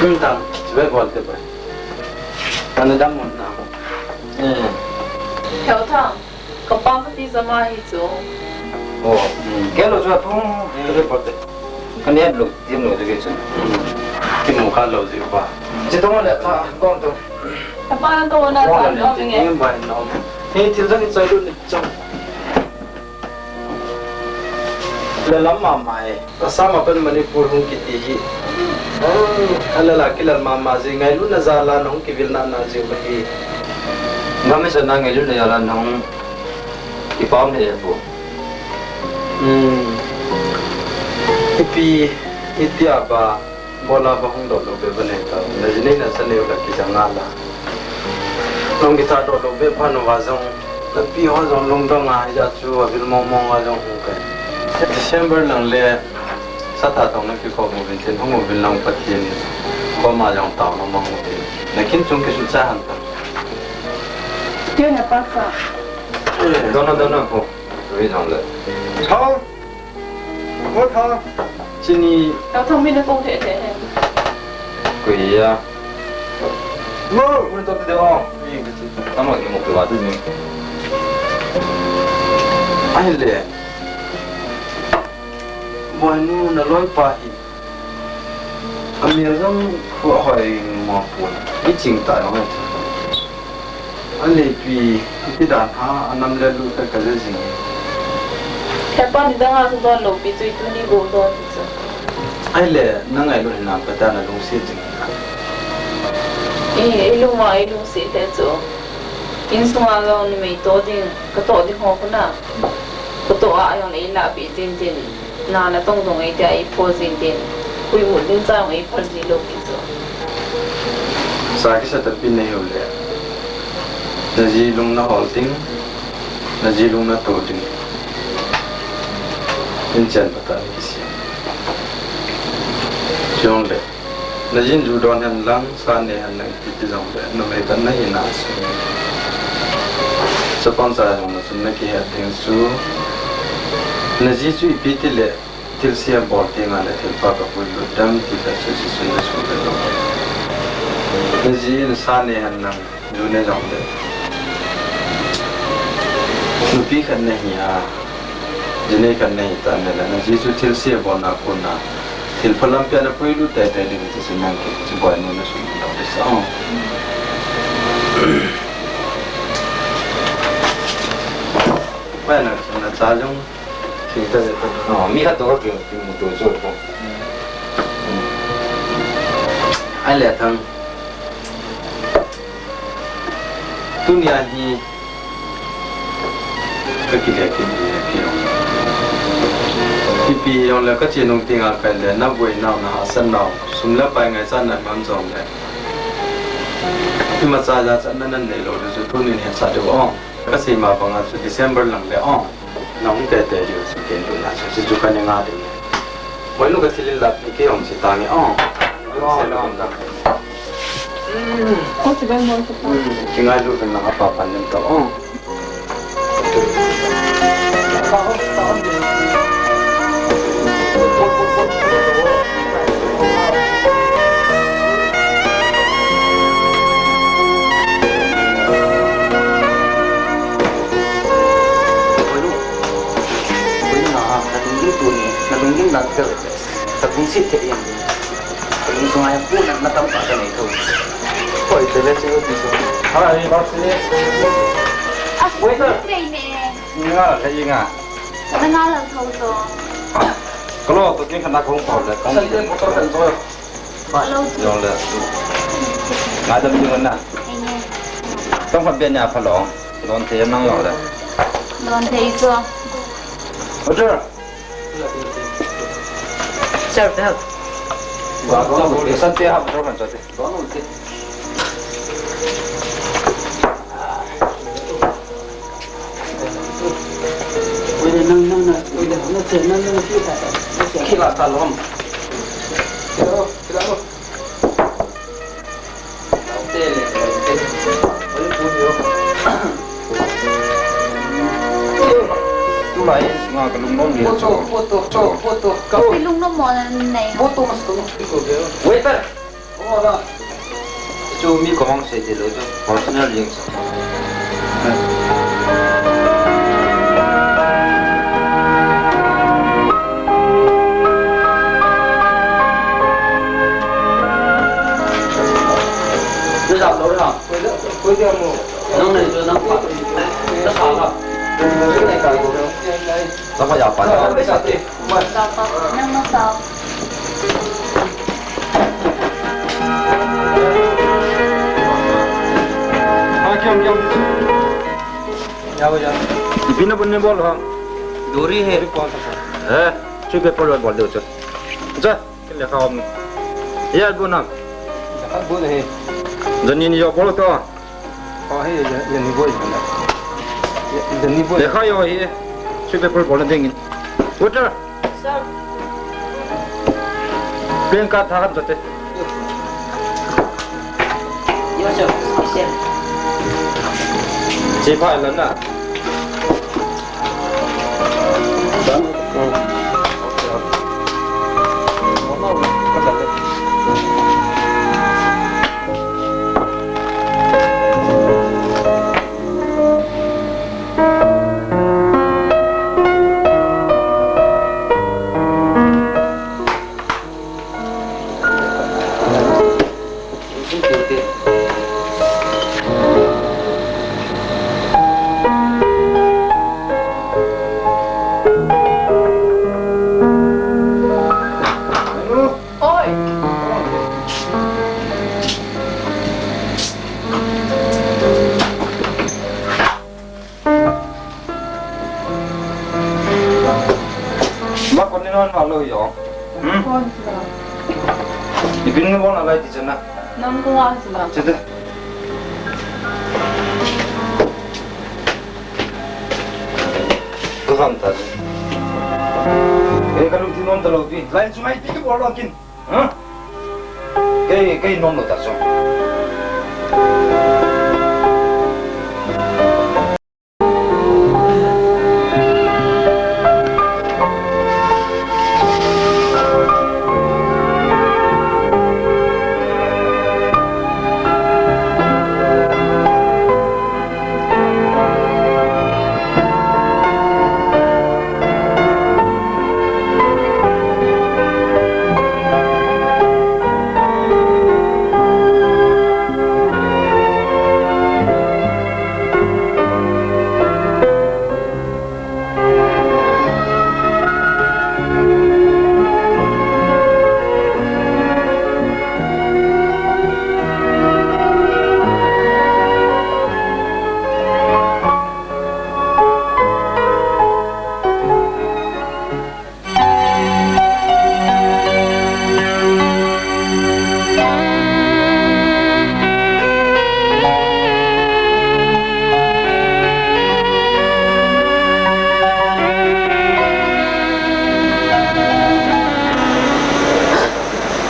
Kun tang, ve bol te bai. Ana dam mun na. Eh. Tao tha. Ka pa ka ti jama hi chu. Oh, mm. Kei lo chu a thum, mm, ka ti pote. Ka ni lo, ti lo chu kei chu. Mm. Ki mu kha lo ji pa. Chi to le ta, kon to. Ka pa to na ta lo nge. Ni bai no. Ni thil jong ni chai lu ni chong. Le lam ma mai. Assam a pat Manipur hung kiti hi. Alala kilal mama ji ngailutna jal a nahung kivil nana jiu ahi. Ngam isa na ngailutna jal a nahung kipah um he bu. Hmm. Ipi, itia ba, bola ba hung dop lou be ba nei ta. Na ji nei na sa nei u la kijang a la. Nahung kitha dop lou be pha nu va jong. Lampi ho jong lungdong a, hijeh chun avil mong mong a jong hung kai. December lang le, sa tha tong na kikhop uvin tin, hung uvin lang Pathen koma jong taona mang uvin. Na kin chung kisuh cha han ta. Kei na pa sa. Dona, dona ko. Ui jong le. Thang. Mo tha. Chini. Tao thang min a kong the the he. Kuya. Mo. Mo to te o. Ni ka chi. Tamo ni mo ke wa tu ni. Ahile. Boinu na loi pa hi. Amel jong khu hoi mo pon. I ching ta jong. Alepi, ipi dan ha, anam le lu ta ka le jing. Hepa ni dang a chu don lou pi chu tuni go don ti chu. Ahile, na ngailut hinam kati na lungset jing. Eh, i lung a, i lungset le chu. Insung a jong numei toh ding, ka toh ding ho khu na. Ka toh a jong le i lah pi tin tin. Na na tong tong ei tia ei pho jin tin. Pui mut ding chang ei phal ji lou pi chu. Sa kisa tapi nei u le. Na ji lung na hol ding. Na ji lung na to ding. In chen pa ta ni kisi. Jong le. Na jin ju don hen lang, sa ne hen lang, ipi ti jong le, numei khat na hina chu. Chapang cha jong na chun na kihet ding chu. Na ji chu ipi ti le, thilse bol teng le, thilpha ka puilut dem ti kha chu Jesu na chu le lo. Na ji in sa ne hen lang, Ju ne jong le. Nupi khat na hi a, ji nei khat na hi ta ne le, na ji chu thilse bolna kona, thilpha lampi a na puilut tei tei ding ti chu nang ke, chu boinu na sum lo de sa. Bai na, na cha jong, thil ta de ta. Oh, mi khat to ka ke, ki mu to jo ko. Ai le thang. Tunia hi ka kile kit ni ki jong. Ipi jong le ka che nung teng a kai le na boi nau na hahsat nau. Sum le pai ngaichat na man jong le. Imacha jachat na nan nei lou le chu tunin hetsah diu o. Ka sei ma bang a chu December lang le o. Nahung tete diu chu ken diu na chu, chu ka ne nga diu. Boinu ka thil in lap ni kei hung chi ta nge o. O, se lo na. Ko si ben mo sa pa. Hmm, ki ngailu ben na pa pan nem ta o. Boinu, boinu na ha, na lungding tuni, na lungding dan tel, na lungset thei in. Ka lungsunga hin pu na, na tam ta ka nei tho. Koi te le che ti so. Hala hi ba se. Ah, waiter. Nei ne. Nga, ka i nga. Na nga la tho to. Ka lo to kin ka na kong pa le, kong. Sa le motor kan to. Hello. Jong le. Nga dam jing na. Tong khat be nia pha lo. Don te nang lo le. Don te i so. Order. Sir, te hap. Ba don te san te hap don man te. Don te. Kila ta lom. Tulai sunga kalungnom le. Photo, photo, photo. Kalungnom mo na nei. Waiter. Chu mi kahung sei thei lou chu, personal jeng sa. Nang nei chu nang pa. Nasa la. Nasa ya pa. Nang nasa. Ipi na bol ham? Duri hai. Eh, chu pe pol bol deu chu. Ja, kin le kham. Ya bu na. Jani ni yo bol to. Ahi, jani boi. Jani boi. Lekha yo hi. Chu pe pol bol ding. Waiter. Sir. Pen ka tha kan jate. Yo, sir. Special. Che pa la na. Ma kon ni non ma lo yo. Hmm? Kon sila. Ibin ni bon alai ti chana. Nang ko wa sila. Chete. Ko ham ta. E ka lung ti non ta lo pi. Lai chu mai pi ko lo kin. Huh? Kei, kei nom lo ta chu.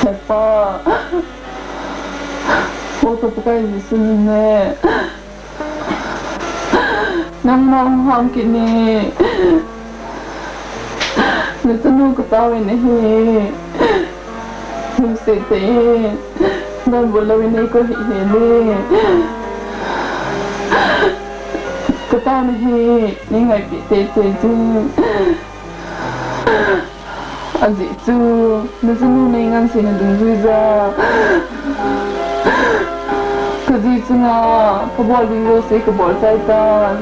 Hepa, o to Pakai Jesu min in. Nangma hung ham kit in. Nachanu katao in ahi. Lungset tah in. Donbut lou in eikou hih hel e. Katao in ahi. Nei ngaipeh teitei in. Ajeh chu, nachanu nei ngansena dungjuija. Kaji chunga, kabol ding jouse kabol chai tan.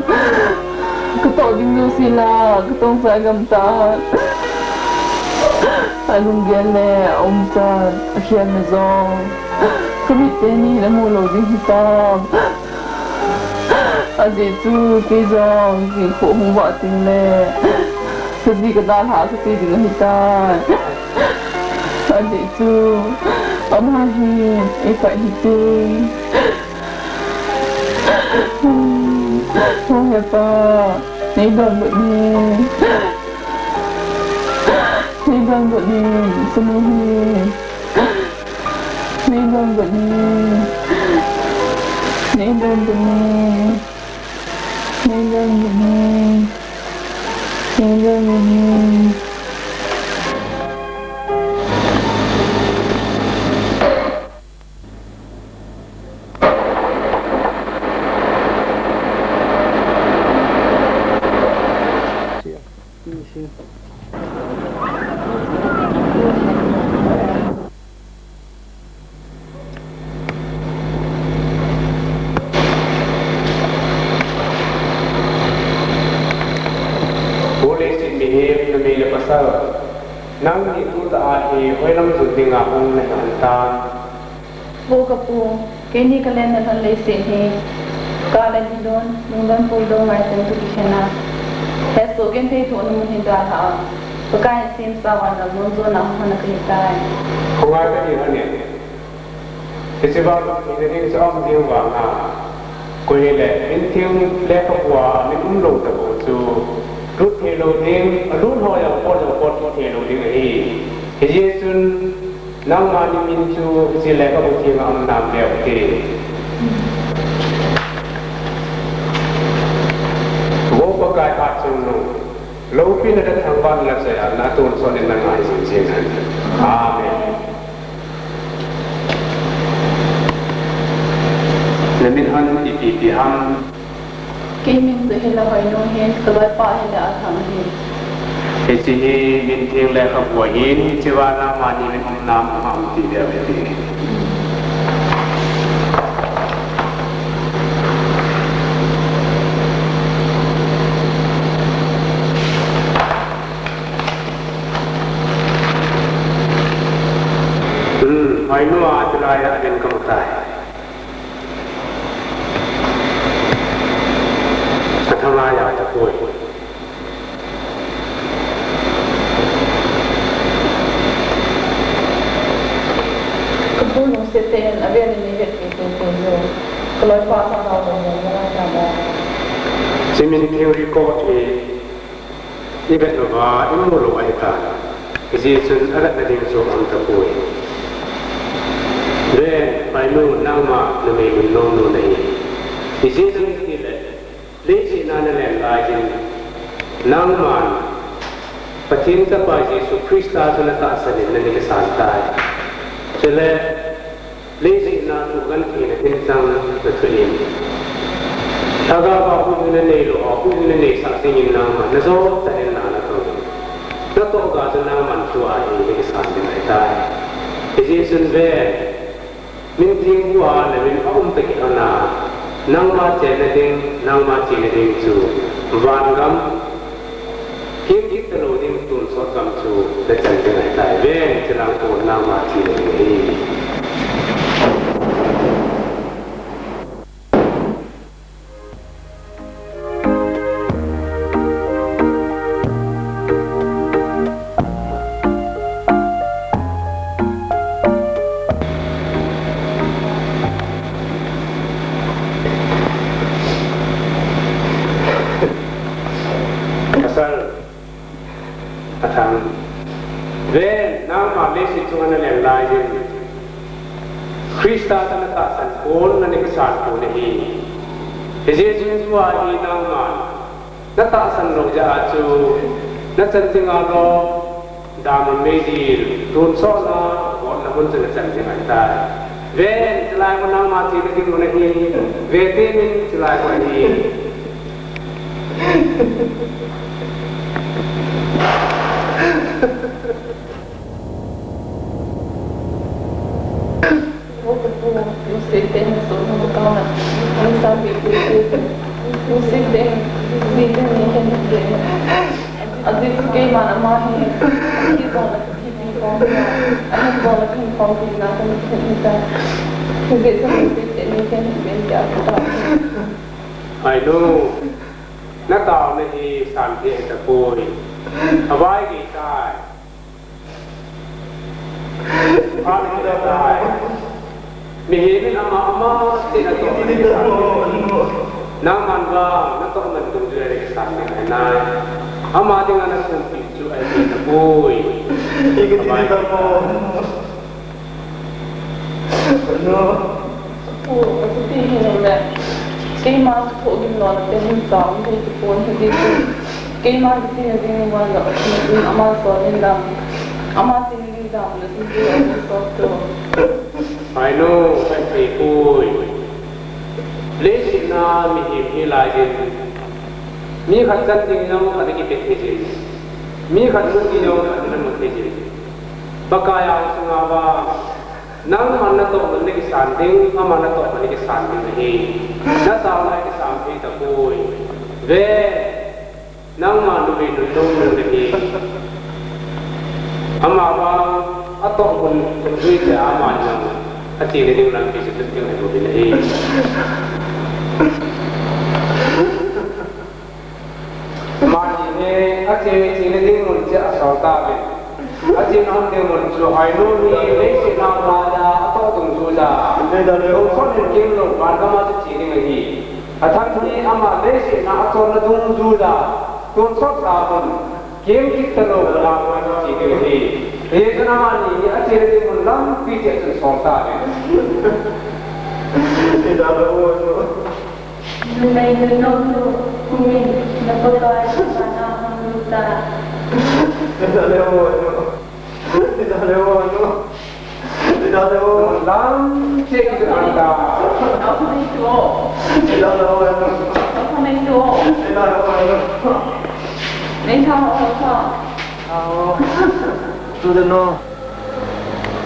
Katoh ding jouse la, katong chai gam tan. Alunggel le, aumchan, akhelna jong. Kamit teni in amu lou ding hitam. Ajeh chu kei jong jingkah hung vah teng le, kaji kadalhah kati ding ahitai. Ajeh chu ama hin eipah hite. O hepa, nei donbut in. Nei don got ni, sunu hi. Nei don got ni. Nei don got ni. Nei don got ni. Nei don got ni. Pu leiset mihem, numei le pasal, nangni tutah a hi hoilam jot dinga hung nahi ham? Vo ka pu, keini kalen na lhon leiset hi, kah le dilun, lungdon puldon ngai teng toh kikhen a, hesoh genthei thohna mun hi dalha a, Pakai in semsa uva lam mun jona hung hon a kahi tai. Khongai kati lhon e. Hiche vang lungthim na ding chu aum ding vang a, koi hile, mintheng lekhabu a min umlou tabou chu, lut theilou ding, alut ho jong pot jong pot kit theilou ding ahi. Hijeh chun, nangma ni min chu hiche lekhabu thenga um nam leu hite. Vo Pakai Hatchungnung, loupina le thangvahna choi a natonsot in nanga hijing jing hen. Amen. Namin hon ipi ipi ham? Kei min chu hile Hoinu ahin, kaloipa hile Athang ahi. Hiche hi mintheng lekhabu ahin, hichea nangma ni min um nam ham ti leu hite. Hmm, Hoinu a tulai a din kamu tai. Kathang a ja tapoi. Kapu lungset tah in avel in eivetpi teitei jeh u, kaloipa Athang a lungmong nalai tam o. Hiche mintheng record hi ivet louva imu lou ahitai. Hijeh chun avetna ding chu aum tapoi. Ven, Hoinu, nangma numei lungnom nu nahi. Hijeh chun itile, leiset a nalen lai jin, nangman Pathen Chapa Jesu Christa chu natahsan in nani kisan tai. Chule, leiset a thu gentheina ding chang nathu in, lhagao a huhhingna neilou ho huhhingna neisah dingin nangman najou tah in na natong in, natoh ga chu nangman tua hi nakisan ding ahitai. Hijeh chun ve, mintheng bua namin aum tah kilhon a, nangma chenna ding, nangma chena ding chu vangam, hing kit talou ding tonsot gam chu nachan ding ahitai. Ven, chulang kon nangma chena ding ahi. Pasal Athang, ven, nangma leiset chunga nalen lai jin, Christa chu natahsan pon, nani kisan pon ahi. Hijeh chun tua hi nangman natahsan lou jeh a chu, nachan dinga lou, damun meidil, tonsotna, gotna mun chu nachan ding ahitai. Ven, chulai mun nangma chena ding mun ahi. Ve temin, chulai mun ahi. Hoinu, nataona hi sanpeh tapoi. Avai gei tai. Phat gei tai. Mihem in ama, ama cheh natoh ding ahi. Nangman vang natoh man dungjuiya le kisan ding ahi nai. Ama dinga nakumpi chu ahi tapoi. Bye bye. Pu, ati hi le. Keima chu thogim lona te hin chang hi ti pon hi ti chu. Keima ti na ding ni wan lo. Ama so nin dam. Ama tin ding dam na tin ding so tu. Ainu, ahi pui. Leiset a mihem hi lai in. Mi khat chan ding jong khat kipe thei jin. Mi khat mun ding jong khat mun thei jin. Pakai a sunga va. Nangman natoh man nakisan ding, aman natoh man nakisan ding ahi. Nasao lai kisan thei tapoi. Ve, nangma numei nunnom nung nahi. Ama vang atoh hun jui te ama jong. Ache le ding lampi chu tun ding ahi bou ding ahi. Mani hi ache, che le ding mun chu asol tauve. Ache nom ding mun chu ainu hi leiset a ama atoh dungjuija. Tonsot in kemlou, van gam a chu che ding ahi. Athang hi ama leiset a achonna dungjuija. Tonsot a kon kem kit talou, van gam a chu che ding ahi. Hijeh chun amani hi ache le ding mun lampi chu asol tauve. Numei nunnom nu, kumin, na Pakai sana hung lut ta. Lam, che ki ta. Ako nei tu. Ako nei tu. Nei tha o tha. Ao. Tu de no.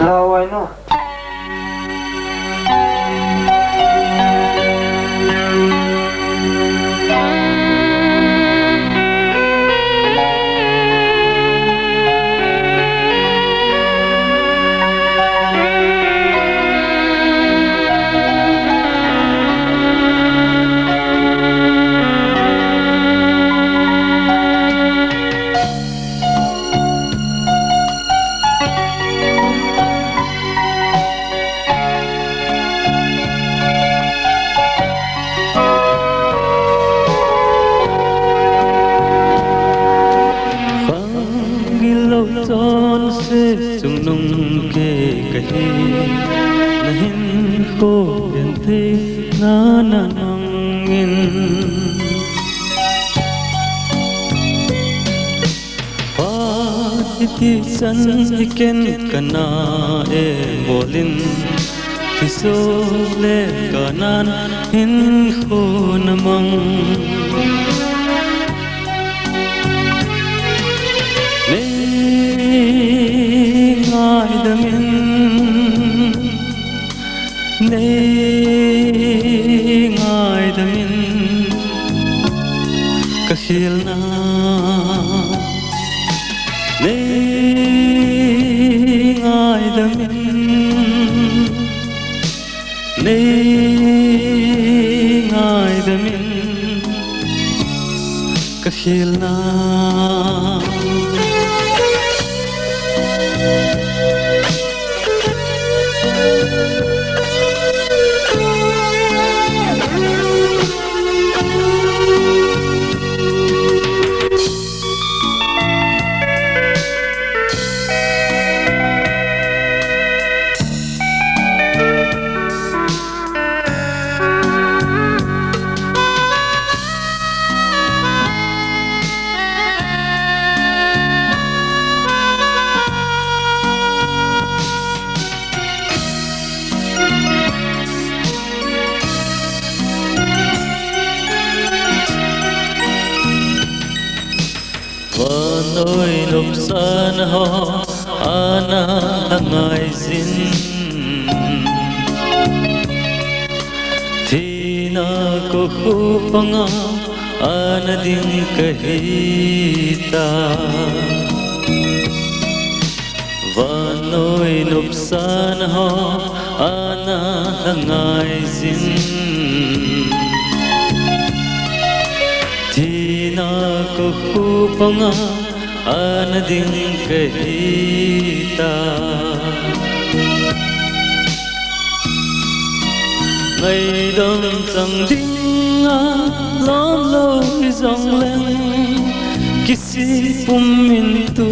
Lao ai no. Khang gilou chonset chungnung kei kahi, nahinkho genthei na nanungin. Pa, iti chan hi ken kana e bolin, tisole kanan hinkho namang. Nei ngaidamin, nei ngaidamin, ka khelna. Nei ngaidamin, nei ngaidamin, ka khelna. Vannoi nopsahna ho ana ngaijin, thina kokhuh panga ana ding kahi ta. Vannoi nopsahna ho ana ngaijin, thina kokhuh panga ana ding kahi ta. Ngaidam chang dinga lom lou hijongleng, kisih pumin tu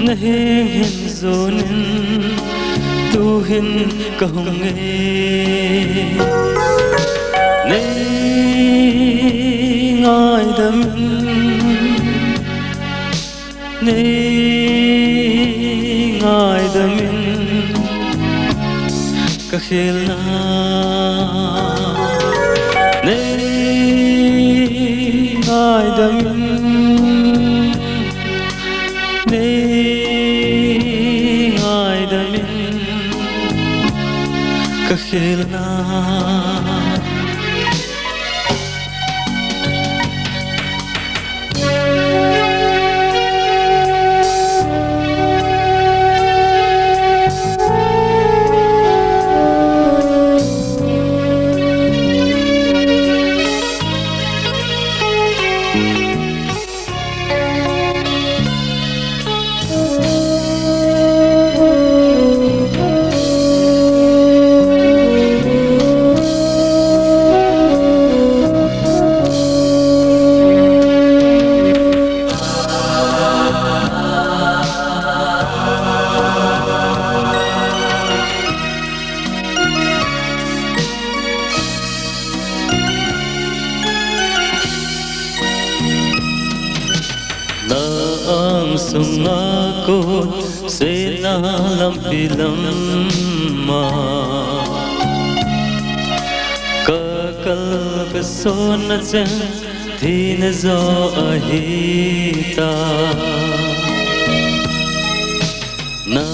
Naheng hin jonin tuhin kahung e. Nei ngaidamin, nei ngaidamin, kakhelna. Nei ngaidamin, nei ngaidamin, kakhelna. Na angsunga kon, sena lampi lama kakal kasonna cheng, thina jo ahitai. Na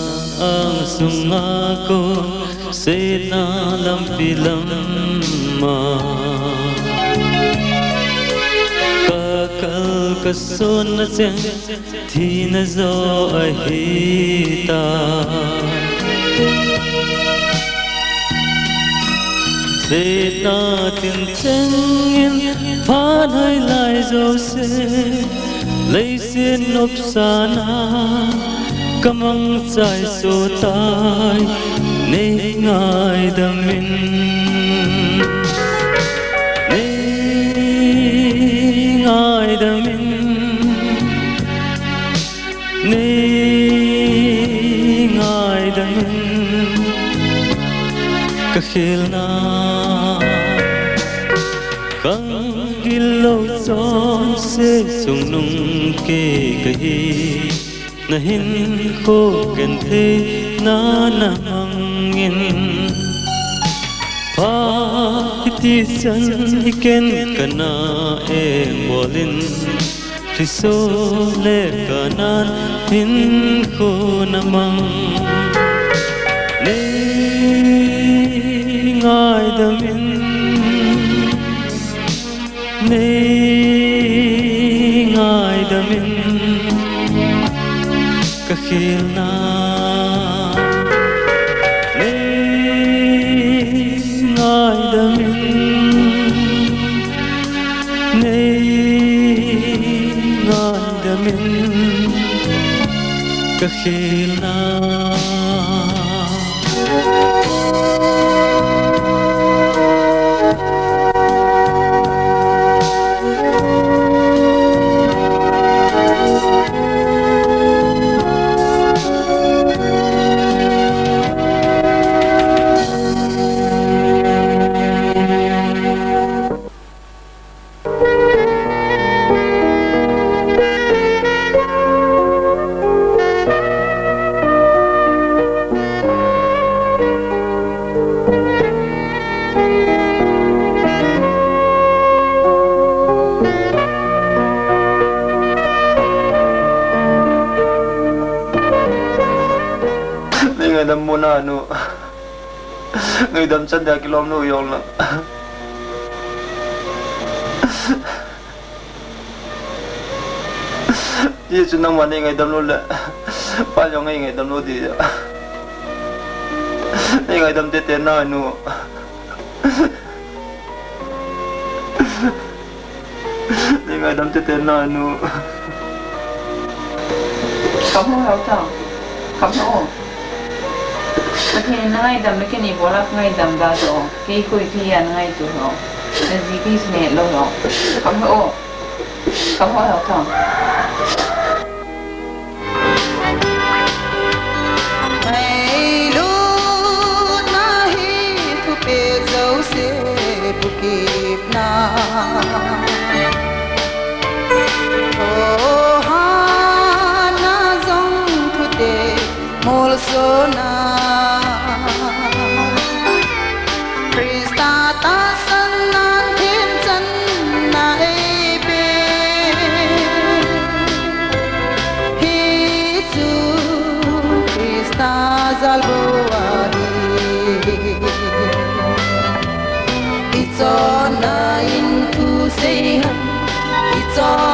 angsunga kon, sena lampi lama kakal kasonna cheng, thina jo ahitai. Sena tin chengin phat hoilai jouse, leiset nopsana kamangchai soh tai. Nei ngaidamin, nei ngaidamin, nei ngaidamin, kakhelna. Khang gilou chonse chungnung kei kahi, na hinkho gentheina na mangin. Phat hiti chan hi ken kana engbolin, Riso le kanan hinkho na mang. Nei ngaidamin, nei ngaidamin, kakhelna. Nei ngaidamin, nei ngaidamin, kakhelna. Nei ngaidam mo na nu. Ngaidam chan dia kilom lou jong lang. Hichu nangma nei ngaidam lou le, pa jong nei ngaidam lou di. Nei ngaidam tete na nu. Nei ngaidam tete na nu. Kam ho hao ta. Kam ho. Pathen in na ngaidam le ken ibola ngaidam da jo. Kei koi kei a na ngaito ho. Na ji kei sine lou ho. Kam ho. Kam ho hao ta. Chona Christa tahsan nan themchanna eipe. Hichu Christa jalbou ahi. Ichonna in thusei ham, ichon